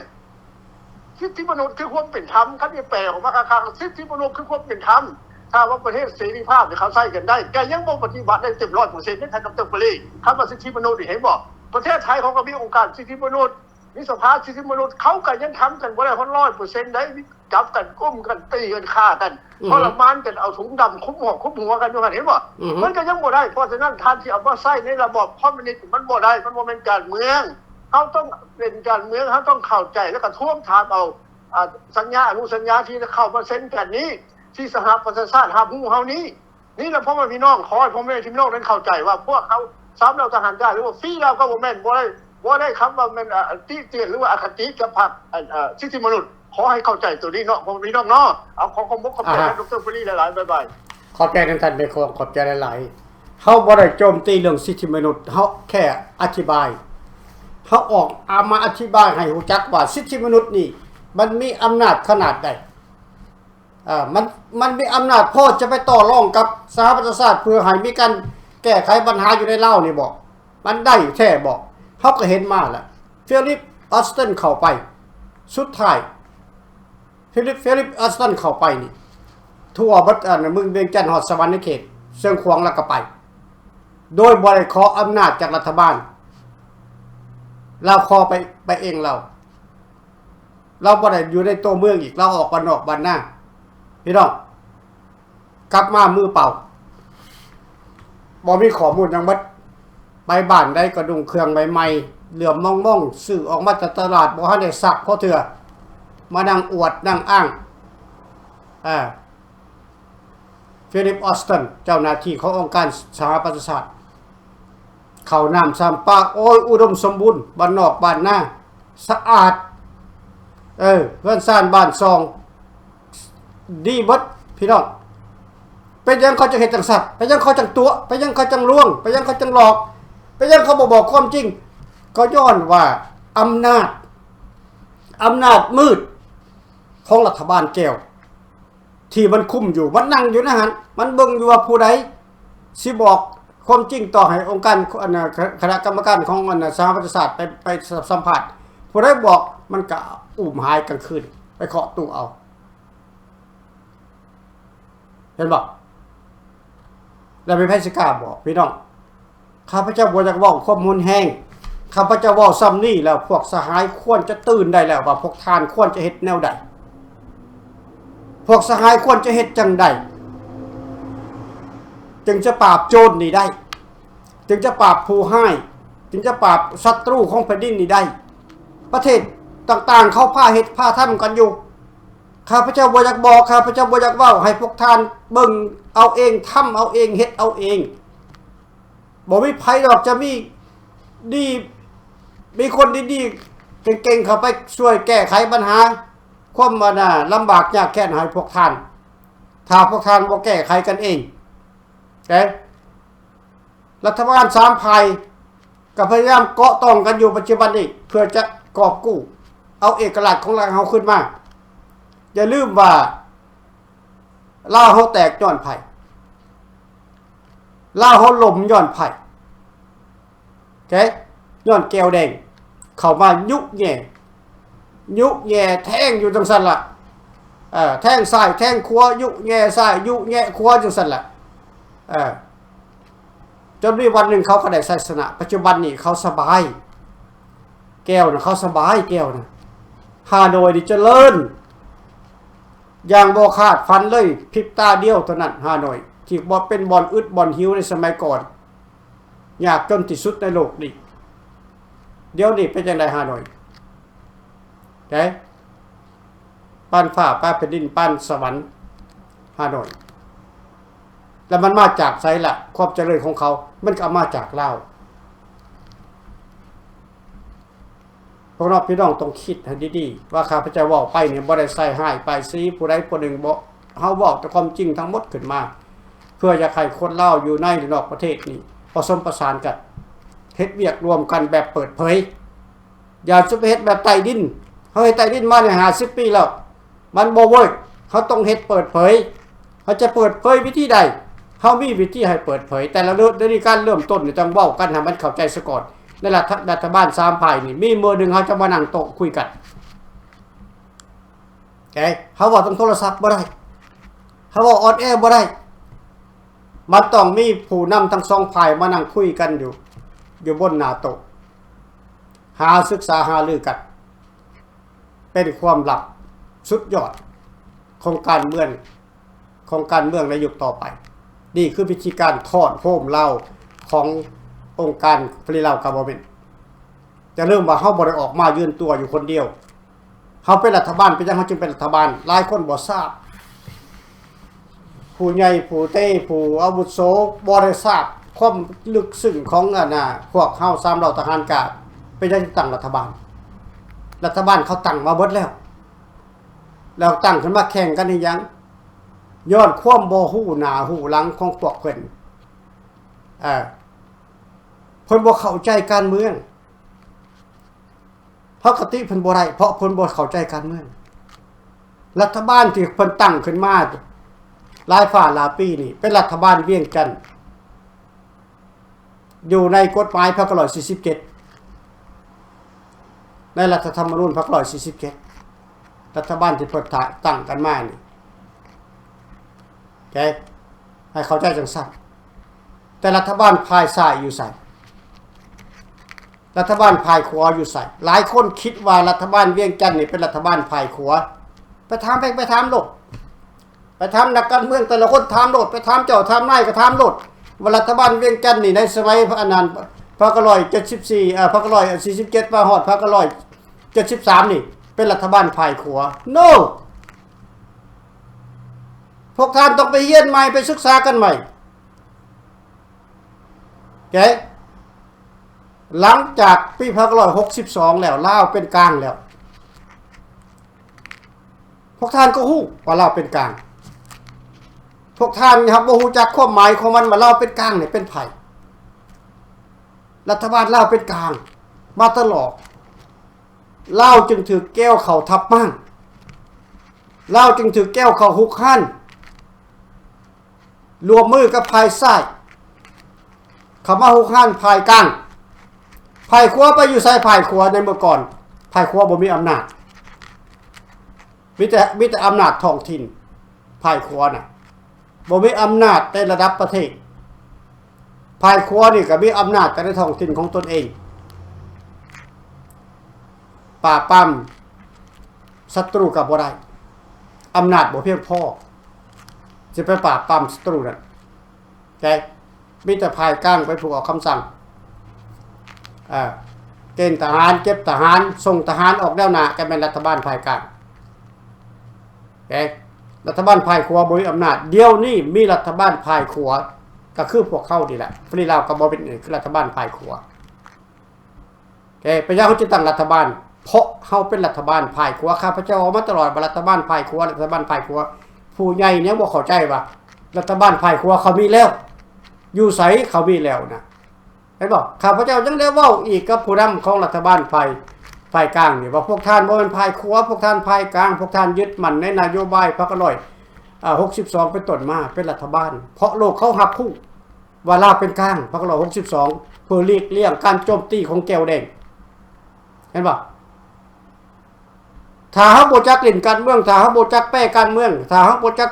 ສິດທິມະນຸດຄືຄວາມເປັນທຳ, ຄັນຊິແປອອກມາຄັກໆ ສິດທິມະນຸດຄືຄວາມເປັນທຳ. ຖ້າວ່າປະເທດເສລີພາບນີ້ເຂົາໃຊ້ກັນໄດ້ ກໍຍັງບໍ່ປະຕິບັດໄດ້ເຕັມຮ້ອຍເປີເຊັນເດ້ ທ່ານ ດຣ ຟາຣີ. ຄຳວ່າສິດທິມະນຸດນີ້ ເຫັນບໍ່? ປະເທດໄທເຂົາກໍມີອົງການສິດທິມະນຸດ, ມີສະພາສິດທິມະນຸດ, ເຂົາກໍຍັງທຳກັນບໍ່ໄດ້ຮອດຮ້ອຍເປີເຊັນໃດ໋. ຈັບກັນ, ກຸ້ມກັນ, ຕີກັນ, ຂ້າກັນ, ອືຮຶ ທໍລະມານກັນ, ເອົາຖົງດຳຄຸມຫົວຄຸມຫົວກັນຢູ່ຫັ້ນ ເຫັນບໍ່? ອືຮຶ ມັນກໍຍັງບໍ່ໄດ້. ເພາະສະນັ້ນ ທ່ານທີ່ເອົາມາໃຊ້ໃນລະບອບຄອມມູນິດ ມັນບໍ່ໄດ້, ມັນບໍ່ແມ່ນການເມືອງ. ເຮົາຕ້ອງເປັນການເມືອງ, ເຮົາຕ້ອງເຂົ້າໃຈ ແລ້ວກໍທວງຖາມເອົາ ອາ ສັນຍາອະນຸສັນຍາທີ່ເຂົ້າມາເຊັນກັນນີ້ ທີ່ສະຫະປະຊາຊາດຮັບຮູ້ເຮົານີ້. ນີ້ລະ ພໍ່ແມ່ພີ່ນ້ອງ, ຂໍໃຫ້ພໍ່ແມ່ພີ່ນ້ອງນັ້ນເຂົ້າໃຈວ່າ ພວກເຮົາ ສາມເຫຼົ່າທະຫານການ ຫຼືວ່າ Free Lao Government ບໍ່ໄດ້ ບໍ່ໄດ້ຄຳວ່າແມ່ນ ອາ ຕິຕຽນ ຫຼືວ່າອະຄະຕິກັບພັກ ອາ ອາ ສິດທິມະນຸດ. ຂໍໃຫ້ເຂົ້າໃຈໂຕນີ້ເນາະ ພໍ່ແມ່ພີ່ນ້ອງເນາະ. ເອົາ ຂໍຂອບອົກຂອບໃຈ ອາຮະ ທ່ານ ດຣ ຟາຣີ ຫຼາຍໆ. ບາຍບາຍ. ຂອບໃຈນຳທ່ານແມ່ຄອງ, ຂອບໃຈຫຼາຍໆ. ເຮົາບໍ່ໄດ້ໂຈມຕີເລື່ອງສິດທິມະນຸດ, ເຮົາແຄ່ອະທິບາຍ. ເຮົາອອກ ເອົາມາອະທິບາຍໃຫ້ຮູ້ຈັກວ່າສິດທິມະນຸດນີ້ ມັນມີອຳນາດຂະໜາດໃດ. ເອີ ມັນ ມັນມີອຳນາດພໍຈະໄປຕໍ່ລອງກັບສະຫະປະຊາຊາດ ເພື່ອໃຫ້ມີການແກ້ໄຂບັນຫາຢູ່ໃນລາວນີ້ບໍ? ມັນໄດ້ແທ້ບໍ? ເຮົາກໍເຫັນມາແລ້ວ Philip Alston ເຂົ້າໄປ ສຸດທ້າຍ Philip Philip Alston ເຂົ້າໄປນີ້ ທົ່ວເບິດ ອັນ ເມືອງວຽງຈັນ ຮອດສະຫວັນນະເຂດ ເຊີງຂວາງ ແລ້ວກໍໄປ ໂດຍບໍ່ໄດ້ຂໍອຳນາດຈາກລັດຖະບານ. ລາວຂໍໄປ ໄປເອງລາວ. ລາວບໍ່ໄດ້ຢູ່ໃນຕົວເມືອງອີກ, ລາວອອກບ້ານນອກບ້ານນາ ພີ່ນ້ອງ. ກັບມາມືເປົ່າ ບໍ່ມີຂໍ້ມູນຫຍັງໝົດ. ໄປບ້ານໃດກໍນຸ່ງເຄື່ອງໃໝ່ໆ ເຫຼື້ອມມອງໆ ຊື້ອອກມາຈາກຕະຫຼາດ ບໍ່ທັນໄດ້ຊັກພໍເທື່ອ ມານັ່ງອວດນັ່ງອ້າງ. ອາ Philip Alston ເຈົ້າໜ້າທີ່ຂອງອົງການສະຫະປະຊາຊາດ ເຂົ້ານ້ຳຊຳປາ ໂອ້ຍ ອຸດົມສົມບູນ ບ້ານນອກບ້ານນາ ສະອາດ ເອີ ເຮືອນຊານບ້ານຊ່ອງ ດີເບິດ ພີ່ນ້ອງ. ເປັນຫຍັງເຂົາຈຶ່ງເຮັດຈັ່ງຊັ້ນ? ເປັນຫຍັງເຂົາຈັ່ງຕົວະ? ເປັນຫຍັງເຂົາຈັ່ງລວງ? ເປັນຫຍັງເຂົາຈັ່ງຫຼອກ? ເປັນຫຍັງເຂົາບໍ່ບອກຄວາມຈິງ? ກໍຍ້ອນວ່າອຳນາດ ອຳນາດມືດຂອງລັດຖະບານແກ້ວ ທີ່ມັນຄຸມຢູ່ ມັນນັ່ງຢູ່ໃນຫັ້ນ ມັນເບິ່ງຢູ່ວ່າຜູ້ໃດຊິບອກຄວາມຈິງຕໍ່ໃຫ້ອົງການ ອັນນະ ຄະ ຄະນະກຳມະການຂອງ ອັນນະ ສະຫະປະຊາຊາດໄປ ໄປສຳພາດ. ຜູ້ໃດບອກ ມັນກະອຸ້ມຫາຍກາງຄືນ ໄປເຄາະຕູ້ເອົາ. ເຫັນບໍ່? ແລ້ວມີໃຜຊິກ້າບອກ ພີ່ນ້ອງ? ຂ້າພະເຈົ້າບໍ່ຢາກເວົ້າຄວາມຮຸນແຮງ. ຂ້າພະເຈົ້າເວົ້າຊ່ຳນີ້ແລ້ວ ພວກສະຫາຍຄວນຈະຕື່ນໄດ້ແລ້ວວ່າພວກທ່ານຄວນຈະເຮັດແນວໃດ. ພວກສະຫາຍຄວນຈະເຮັດຈັ່ງໃດ ຈຶ່ງຈະປາບໂຈນນີ້ໄດ້, ຈຶ່ງຈະປາບຜູ້ຮ້າຍ, ຈຶ່ງຈະປາບສັດຕູຂອງແຜ່ນດິນນີ້ໄດ້. ປະເທດຕ່າງໆ ເຂົາພາເຮັດພາທຳກັນຢູ່. ຂ້າພະເຈົ້າບໍ່ຢາກບອກ, ຂ້າພະເຈົ້າບໍ່ຢາກເວົ້າ, ໃຫ້ພວກທ່ານເບິ່ງເອົາເອງ, ທຳເອົາເອງ, ເຮັດເອົາເອງ. ບໍ່ມີໃຜດອກຈະມີດີ ມີຄົນດີໆ ເກັ່ງໆ ເຂົ້າໄປຊ່ວຍແກ້ໄຂບັນຫາຄວາມ ອັນນະ ລຳບາກຍາກແຄ້ນໃຫ້ພວກທ່ານ ຖ້າພວກທ່ານບໍ່ແກ້ໄຂກັນເອງ. ແຕ່ລັດຖະບານສາມຝ່າຍກໍພະຍາຍາມເກາະຕ້ອງກັນຢູ່ປັດຈຸບັນນີ້ ເພື່ອຈະກອບກູ້ເອົາເອກະລາດຂອງເຮົາຄືນມາ. ຢ່າລືມວ່າ ລາວເຮົາແຕກຍ້ອນໃຜ? ລາວເຮົາລົ້ມຍ້ອນໃຜ? ໂອເຄ ຍ້ອນແກວແດງເຂົ້າມາຍຸແຍ່ ຍຸແຍ່ແທງຢູ່ຈັ່ງຊັ້ນລະ. ເອີ ແທງຊ້າຍແທງຂວາ ຍຸແຍ່ຊ້າຍ ຍຸແຍ່ຂວາ ຈັ່ງຊັ້ນລະ. ເອີ ຈົນມີວັນໜຶ່ງເຂົາກໍໄດ້ໄຊຊະນະ. ປັດຈຸບັນນີ້ເຂົາສະບາຍ ແກວນະ ເຂົາສະບາຍ ແກວນະ. ຮ່າໂນ້ຍນີ້ຈະເລີນຢ່າງບໍ່ຄາດຝັນເລີຍ ພິບຕາດຽວເທົ່ານັ້ນ. ຮ່າໂນ້ຍທີ່ບໍ່ເປັນບ່ອນອຶດບ່ອນຫິວໃນສະໄໝກ່ອນ ຍາກຈົນທີ່ສຸດໃນໂລກນີ້. ດຽວນີ້ເປັນຈັ່ງໃດຮ່າໂນ້ຍ? ເດ້ ປານຟ້າປານແຜ່ນດິນ ປານສະຫວັນ ຮ່າໂນ້ຍ. ແລ້ວມັນມາຈາກໃສລະ ຄວາມຈະເລີນຂອງເຂົາ? ມັນກໍເອົາມາຈາກລາວ. ພວກນ້ອງ ພີ່ນ້ອງຕ້ອງຄິດໃຫ້ດີໆ ວ່າຂ້າພະເຈົ້າເວົ້າໄປນີ້ ບໍ່ໄດ້ໃສ່ຮ້າຍປ້າຍສີຜູ້ໃດຜູ້ໜຶ່ງ. ເຮົາເວົ້າແຕ່ຄວາມຈິງທັງໝົດຂຶ້ນມາ ເພື່ອຢາກໃຫ້ຄົນລາວຢູ່ໃນ ແລະ ນອກປະເທດນີ້ປະສົມປະສານກັນ ເຮັດວຽກຮ່ວມກັນແບບເປີດເຜີຍ. ຢ່າຈະໄປເຮັດແບບໃຕ້ດິນ. ເຮົາເຮັດໃຕ້ດິນມາໄດ້ຫ້າສິບປີແລ້ວ ມັນບໍ່ເວີກ. ເຮົາຕ້ອງເຮັດເປີດເຜີຍ. ເຮົາຈະເປີດເຜີຍວິທີໃດ? ເຮົາມີວິທີໃຫ້ເປີດເຜີຍ. ແຕ່ລະເລື່ອງ ໃນການເລີ່ມຕົ້ນນີ້ ຕ້ອງເວົ້າກັນໃຫ້ມັນເຂົ້າໃຈສາກ່ອນ. ໃນລັດຖະ ລັດຖະບານສາມຝ່າຍນີ້ ມີມື້ໜຶ່ງເຮົາຈະມານັ່ງໂຕະຄຸຍກັນ. ເອີ ເຮົາເວົ້າທາງໂທລະສັບບໍ່ໄດ້, ເຮົາເວົ້າອອນແອບໍ່ໄດ້. ມັນຕ້ອງມີຜູ້ນຳທັງສອງຝ່າຍມານັ່ງຄຸຍກັນຢູ່ ຢູ່ບົນໜ້າໂຕະ, ຫາສຶກສາຫາລືກັນ. ເປັນຄວາມລັບສຸດຍອດຂອງການເມືອງ, ຂອງການເມືອງໃນຍຸກຕໍ່ໄປ. ນີ້ຄືວິທີການທ້ອນໂຮມລາວຂອງອົງການ Free Lao Government. ຢ່າລືມວ່າເຮົາບໍ່ໄດ້ອອກມາຢືນຕົວຢູ່ຄົນດຽວ. ເຮົາເປັນລັດຖະບານ, ເປັນຫຍັງເຮົາຈຶ່ງເປັນລັດຖະບານ? ຫຼາຍຄົນບໍ່ຊາບ. ຜູ້ໃຫຍ່ ຜູ້ເຕ ຜູ້ອາວຸໂສບໍ່ໄດ້ຊາບຄວາມເລິກເຊິ່ງຂອງ ອັນນ່າ ພວກເຮົາສາມເຫຼົ່າທະຫານການ. ເປັນຫຍັງຈຶ່ງຕັ້ງລັດຖະບານ? ລັດຖະບານເຂົາຕັ້ງມາເບິດແລ້ວ. ແລ້ວຕັ້ງຂຶ້ນມາແຂ່ງກັນເຮັດຫຍັງ? ຍ້ອນຄວາມບໍ່ຮູ້ໜ້າຮູ້ຫຼັງຂອງພວກເພິ່ນ. ເອີ ເພິ່ນບໍ່ເຂົ້າໃຈການເມືອງ. ເຮົາກະຕິເພິ່ນບໍ່ໄດ້ ເພາະເພິ່ນບໍ່ເຂົ້າໃຈການເມືອງ. ລັດຖະບານທີ່ເພິ່ນຕັ້ງຂຶ້ນມາຫຼາຍຟ້າຫຼາຍປີນີ້ ເປັນລັດຖະບານວຽງຈັນ ຢູ່ໃນກົດໝາຍພັນເກົ້າຮ້ອຍສີ່ສິບເຈັດ ໃນລັດຖະທຳມະນູນພັນເກົ້າຮ້ອຍສີ່ສິບເຈັດ ລັດຖະບານທີ່ເພິ່ນຕັ້ງກັນມານີ້ ໂອເຄ ໃຫ້ເຂົ້າໃຈຈັ່ງຊັ້ນ. ແຕ່ລັດຖະບານຝ່າຍຊ້າຍຢູ່ໃສ? ລັດຖະບານຝ່າຍຂວາຢູ່ໃສ? ຫຼາຍຄົນຄິດວ່າລັດຖະບານວຽງຈັນນີ້ເປັນລັດຖະບານຝ່າຍຂວາ. ໄປຖາມ ໄປ ໄປຖາມໂລດ. ໄປຖາມນັກການເມືອງແຕ່ລະຄົນ ຖາມໂລດ. ໄປຖາມເຈົ້າຖາມນາຍກໍຖາມໂລດ ວ່າລັດຖະບານວຽງຈັນນີ້ໃນສະໄໝອັນນັ້ນ ພັນເກົ້າຮ້ອຍເຈັດສິບສີ່ ເອີ ພັນເກົ້າຮ້ອຍສີ່ສິບເຈັດ ມາຮອດພັນເກົ້າຮ້ອຍເຈັດສິບສາມນີ້ ເປັນລັດຖະບານຝ່າຍຂວາ. No! ພວກທ່ານຕ້ອງໄປຮຽນໃໝ່ ໄປສຶກສາກັນໃໝ່. ໂອເຄ ຫຼັງຈາກປີພັນເກົ້າຮ້ອຍຫົກສິບສອງແລ້ວ ລາວເປັນກາງແລ້ວ ພວກທ່ານກໍຮູ້ວ່າລາວເປັນກາງ. ພວກທ່ານຫາກບໍ່ຮູ້ຈັກຄວາມໝາຍຂອງມັນວ່າລາວເປັນກາງນີ້ເປັນໃຜ. ລັດຖະບານລາວເປັນກາງມາຕະຫຼອດ. ລາວຈຶ່ງຖືກແກວເຂົ້າທັບມ້າງ. ລາວຈຶ່ງຖືກແກວເຂົ້າຮຸກຮານ. ຮ່ວມມືກັບຝ່າຍຊ້າຍ ເຂົ້າມາຮຸກຮານຝ່າຍກາງ. ຝ່າຍຂວາໄປຢູ່ໃສ? ຝ່າຍຂວາໃນເມື່ອກ່ອນ ຝ່າຍຂວາບໍ່ມີອຳນາດ. ມີແຕ່ ມີແຕ່ອຳນາດທ້ອງຖິ່ນ. ຝ່າຍຂວານະ ບໍ່ມີອຳນາດໃນລະດັບປະເທດ. ຝ່າຍຂວານີ້ກໍມີອຳນາດແຕ່ໃນທ້ອງຖິ່ນຂອງຕົນເອງ. ປາບປາມສັດຕູກໍບໍ່ໄດ້. ອຳນາດບໍ່ພຽງພໍ ຊິໄປປາບປາມສັດຕູນັ້ນ. ແຕ່ມີແຕ່ຝ່າຍກາງເປັນຜູ້ອອກຄຳສັ່ງ. ເອີ ເກນທະຫານ ເກັບທະຫານ ສົ່ງທະຫານອອກແນວໜ້າ ກໍແມ່ນລັດຖະບານຝ່າຍກາງ. ແຕ່ລັດຖະບານຝ່າຍຂວາບໍ່ມີອຳນາດ. ດຽວນີ້ມີລັດຖະບານຝ່າຍຂວາ ກໍຄືພວກເຮົານີ້ແຫຼະ. ຟຣີລາວກໍບໍ່ເປັນ ຄືລັດຖະບານຝ່າຍຂວາ. ແຕ່ເປັນຫຍັງເຮົາຈຶ່ງຕັ້ງລັດຖະບານ? ເພາະເຮົາເປັນລັດຖະບານຝ່າຍຂວາ. ຂ້າພະເຈົ້າເວົ້າມາຕະຫຼອດວ່າລັດຖະບານຝ່າຍຂວາ, ລັດຖະບານຝ່າຍຂວາ. ຜູ້ໃຫຍ່ຍັງບໍ່ເຂົ້າໃຈວ່າລັດຖະບານຝ່າຍຂວາເຂົາມີແລ້ວ. ຢູ່ໃສເຂົາມີແລ້ວນະ? ເຫັນບໍ່? ຂ້າພະເຈົ້າຍັງໄດ້ເວົ້າອີກກັບຜູ້ນຳຂອງລັດຖະບານຝ່າຍ, ຝ່າຍກາງນີ້ວ່າ ພວກທ່ານບໍ່ແມ່ນຝ່າຍຂວາ, ພວກທ່ານຝ່າຍກາງ, ພວກທ່ານຍຶດໝັ້ນໃນນະໂຍບາຍພັນເກົ້າຮ້ອຍຫົກສິບສອງເປັນຕົ້ນມາເປັນລັດຖະບານ, ເພາະໂລກເຂົາຮັບຮູ້ ວ່າລາວເປັນກາງ ພັນເກົ້າຮ້ອຍຫົກສິບສອງ ເພື່ອຫຼີກລ່ຽງການໂຈມຕີຂອງແກວແດງ. ເຫັນບໍ່? ຖ້າເຮົາບໍ່ຈັກຫຼິ້ນການເມືອງ, ຖ້າເຮົາບໍ່ຈັກແປການເມືອງ, ຖ້າເຮົາບໍ່ຈັກ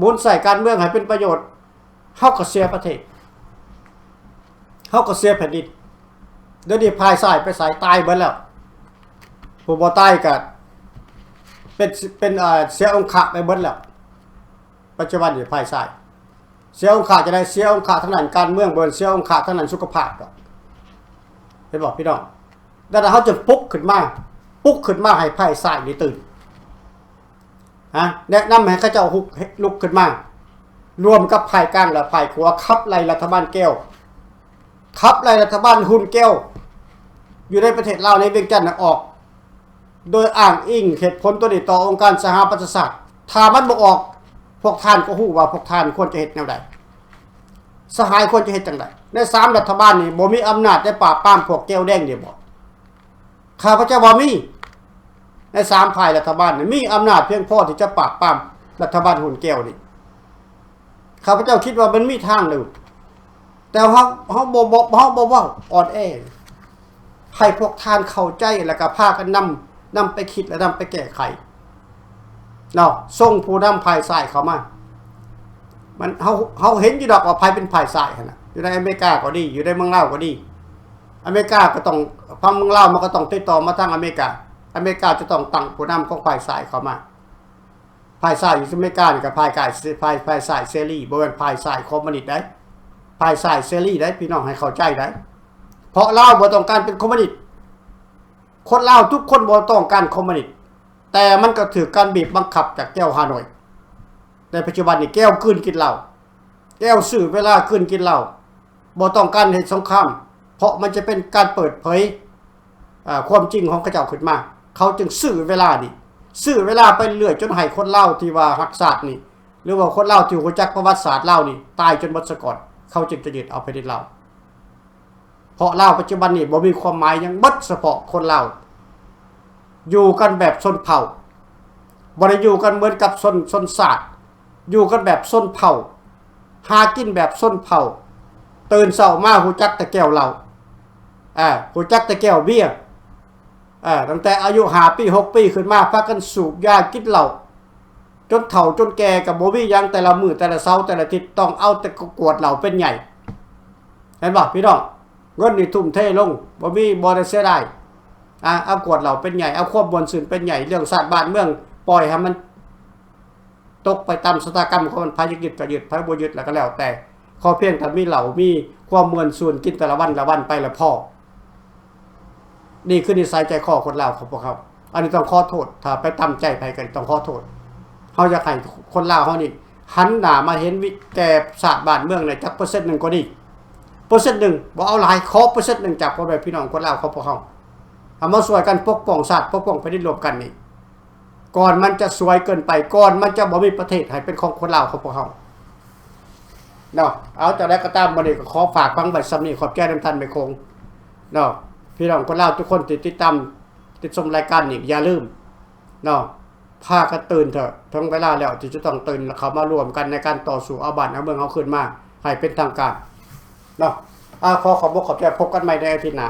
ໝູນໃສ່ການເມືອງໃຫ້ເປັນປະໂຫຍດ, ເຮົາກໍເສຍປະເທດ, ເຮົາກໍເສຍແຜ່ນດິນ. ດຽວນີ້ຝ່າຍຊ້າຍໄປໃສ? ຕາຍເບິດແລ້ວ. ຜູ້ບໍ່ຕາຍກໍເປັນ, ເປັນ, ເອີ, ເສຍອົງຄະໄປເບິດແລ້ວ. ປັດຈຸບັນນີ້ຝ່າຍຊ້າຍ ເສຍອົງຄະຈັ່ງໃດ? ເສຍອົງຄະທາງດ້ານການເມືອງ, ບໍ່ແມ່ນເສຍອົງຄະທາງດ້ານສຸຂະພາບດອກ. ເຫັນບໍ່ພີ່ນ້ອງ? ດັ່ງນັ້ນເຮົາຈຶ່ງປຸກຂຶ້ນມາ, ປຸກຂຶ້ນມາໃຫ້ຝ່າຍຊ້າຍນີ້ຕື່ນ. ນະ, ແນະນຳໃຫ້ເຂົາເຈົ້າລຸກ, ລຸກຂຶ້ນມາ ລວມກັບຝ່າຍກາງ ແລະ ຝ່າຍຂວາ ຂັບໄລ່ລັດຖະບານແກວ, ຂັບໄລ່ລັດຖະບານຮຸ່ນແກວ ຢູ່ໃນປະເທດລາວ ໃນວຽງຈັນນະອອກ. ໂດຍອ້າງອີງເຫດຜົນຕົວນີ້ຕໍ່ອົງການສະຫະປະຊາຊາດ. ຖ້າມັນບໍ່ອອກ, ພວກທ່ານກໍຮູ້ວ່າພວກທ່ານຄວນຈະເຮັດແນວໃດ, ສະຫາຍຄວນຈະເຮັດຈັ່ງໃດ. ໃນສາມລັດຖະບານນີ້ ບໍ່ມີອຳນາດໄດ້ປາບປາມພວກແກວແດງນີ້ບໍ? ຂ້າພະເຈົ້າວ່າມີ. ໃນສາມຝ່າຍລັດຖະບານນີ້ ມີອຳນາດພຽງພໍທີ່ຈະປາບປາມລັດຖະບານຮຸ່ນແກວນີ້. ຂ້າພະເຈົ້າຄິດວ່າມັນມີທາງໜຶ່ງ, ແຕ່ເຮົາ, ເຮົາບໍ່, ບໍ່, ເຮົາບໍ່ເວົ້າ, ອ່ອນແອ. ໃຫ້ພວກທ່ານເຂົ້າໃຈ ແລ້ວກໍພາກັນນຳ, ນຳໄປຄິດ ແລະ ນຳໄປແກ້ໄຂເນາະ. ສົ່ງຜູ້ນຳຝ່າຍຊ້າຍເຂົ້າມາ. ມັນ, ເຮົາ, ເຮົາເຫັນຢູ່ດອກວ່າໃຜເປັນຝ່າຍຊ້າຍຫັ້ນນະ. ຢູ່ໃນອາເມລິກາກໍດີ, ຢູ່ໃນເມືອງລາວກໍດີ. ອາເມລິກາກໍຕ້ອງ, ຝັ່ງເມືອງລາວມັນກໍຕ້ອງຕິດຕໍ່ມາທາງອາເມລິກາ. ອາເມລິກາຈະຕ້ອງຕັ້ງຜູ້ນຳຂອງຝ່າຍຊ້າຍເຂົ້າມາ. ຝ່າຍຊ້າຍຢູ່ອາເມລິການີ້ກໍຝ່າຍກາຍ, ຝ່າຍ, ຝ່າຍຊ້າຍເສລີ, ບໍ່ແມ່ນຝ່າຍຊ້າຍຄອມມູນິດໃດ. ຝ່າຍຊ້າຍເສລີໃດ, ພີ່ນ້ອງໃຫ້ເຂົ້າໃຈໃດ. ເພາະລາວບໍ່ຕ້ອງການເປັນຄອມມູນິດ. ຄົນລາວທຸກຄົນບໍ່ຕ້ອງການຄອມມູນິດ, ແຕ່ມັນກໍຖືກການບີບບັງຄັບຈາກແກວຮ່າໂນ້ຍ. ໃນປັດຈຸບັນນີ້ແກວກືນກິນເຫຼົ້າ, ແກວຊື້ເວລາກືນກິນເຫຼົ້າ, ບໍ່ຕ້ອງການເຮັດສົງຄາມ, ເພາະມັນຈະເປັນການເປີດເຜີຍ, ອາ, ຄວາມຈິງຂອງເຂົາເຈົ້າຂຶ້ນມາ. ເຂົາຈຶ່ງຊື້ເວລານີ້, ຊື້ເວລາໄປເລື້ອຍ ຈົນໃຫ້ຄົນລາວທີ່ວ່າຮັກຊາດນີ້ ຫຼືວ່າຄົນລາວທີ່ຮູ້ຈັກປະຫວັດສາດລາວນີ້ ຕາຍຈົນໝົດສາກ່ອນ. ເຂົາຈຶ່ງຈະຍຶດເອົາແຜ່ນດິນລາວ. ເພາະລາວປັດຈຸບັນນີ້ບໍ່ມີຄວາມໝາຍຫຍັງເບິດ, ສະເພາະຄົນລາວຢູ່ກັນແບບຊົນເຜົ່າ, ບໍ່ໄດ້ຢູ່ກັນເໝືອນກັບຊົນ ຊົນຊາດ, ຢູ່ກັນແບບຊົນເຜົ່າ, ຫາກິນແບບຊົນເຜົ່າ, ຕື່ນເຊົ້າມາຮູ້ຈັກແຕ່ແກ້ວເຫຼົ້າ, ເອີ ຮູ້ຈັກແຕ່ແກ້ວເບຍ, ເອີ ຕັ້ງແຕ່ອາຍຸຫ້າປີ ຫົກປີຂຶ້ນມາ ພາກັນສູບຢາກິນເຫຼົ້າ ຈົນເຖົ້າຈົນແກ່ກໍບໍ່ມີຫຍັງ, ແຕ່ລະມື້ແຕ່ລະເຊົ້າແຕ່ລະທິດຕ້ອງເອົາແຕ່ກວດເຫຼົ້າເປັນໃຫຍ່. ເຫັນບໍ່ພີ່ນ້ອງ? ເງິນນີ້ທຸ່ມເທລົງ, ບໍ່ມີ ບໍ່ໄດ້ເສຍດາຍ. ອາ ເອົາກວດເຫຼົ້າເປັນໃຫຍ່, ເອົາຄວາມມ່ວນຊື່ນເປັນໃຫຍ່, ເລື່ອງຊາດບ້ານເມືອງ ປ່ອຍໃຫ້ມັນຕົກໄປຕາມຊະຕາກຳຂອງມັນ, ໃຜຢາກຍຶດກໍຍຶດ, ໃຜບໍ່ຍຶດແລ້ວກໍແລ້ວແຕ່. ຂໍພຽງແຕ່ມີເຫຼົ້າ, ມີຄວາມມ່ວນຊື່ນ, ກິນແຕ່ລະວັນລະວັນໄປລະພໍ. ນີ້ຄືນິໄສໃຈຄໍຄົນລາວຂອງພວກເຮົາ. ອັນນີ້ຕ້ອງຂໍໂທດ, ຖ້າໄປຕາມໃຈໃຜກໍຕ້ອງຂໍໂທດ. ເຮົາຢາກໃຫ້ຄົນລາວເຮົານີ້ຫັນໜ້າມາເຫັນວິ ແກ່ຊາດບ້ານເມືອງແດ່. ຈັກເປີເຊັນໜຶ່ງກໍດີ, ເປີເຊັນໜຶ່ງ, ບໍ່ເອົາຫຼາຍ, ຂໍເປີເຊັນໜຶ່ງຈາກພໍ່ແມ່ພີ່ນ້ອງຄົນລາວຂອງພວກເຮົາ, ເອົາມາຊ່ວຍກັນປົກປ້ອງຊາດ, ປົກປ້ອງແຜ່ນດິນລວມກັນນີ້. ກ່ອນມັນຈະສວຍເກີນໄປ, ກ່ອນມັນຈະບໍ່ມີປະເທດໃຫ້ເປັນຂອງຄົນລາວຂອງພວກເຮົາເນາະ. ເອົາ ຈັ່ງໃດກໍຕາມ, ມື້ນີ້ກໍຂໍຝາກຝັງໄວ້ສ່ຳນີ້. ຂອບໃຈນຳທ່ານແມ່ໂຂງເນາະ. ພີ່ນ້ອງຄົນລາວທຸກຄົນທີ່ຕິດຕາມ ຕິດຊົມລາຍການນີ້ ຢ່າລືມເນາະ, ພາກັນຕື່ນເຖາະ. ເຖິງເວລາແລ້ວທີ່ຈະຕ້ອງຕື່ນ ແລະ ເຂົ້າມາຮ່ວມກັນໃນການຕໍ່ສູ້ເອົາບ້ານເອົາເມືອງເຮົາຄືນມາໃຫ້ເປັນທາງການເນາະ. ອາ ຂໍຂອບອົກຂອບໃຈ, ພົບກັນໃໝ່ໃນອາທິດໜ້າ.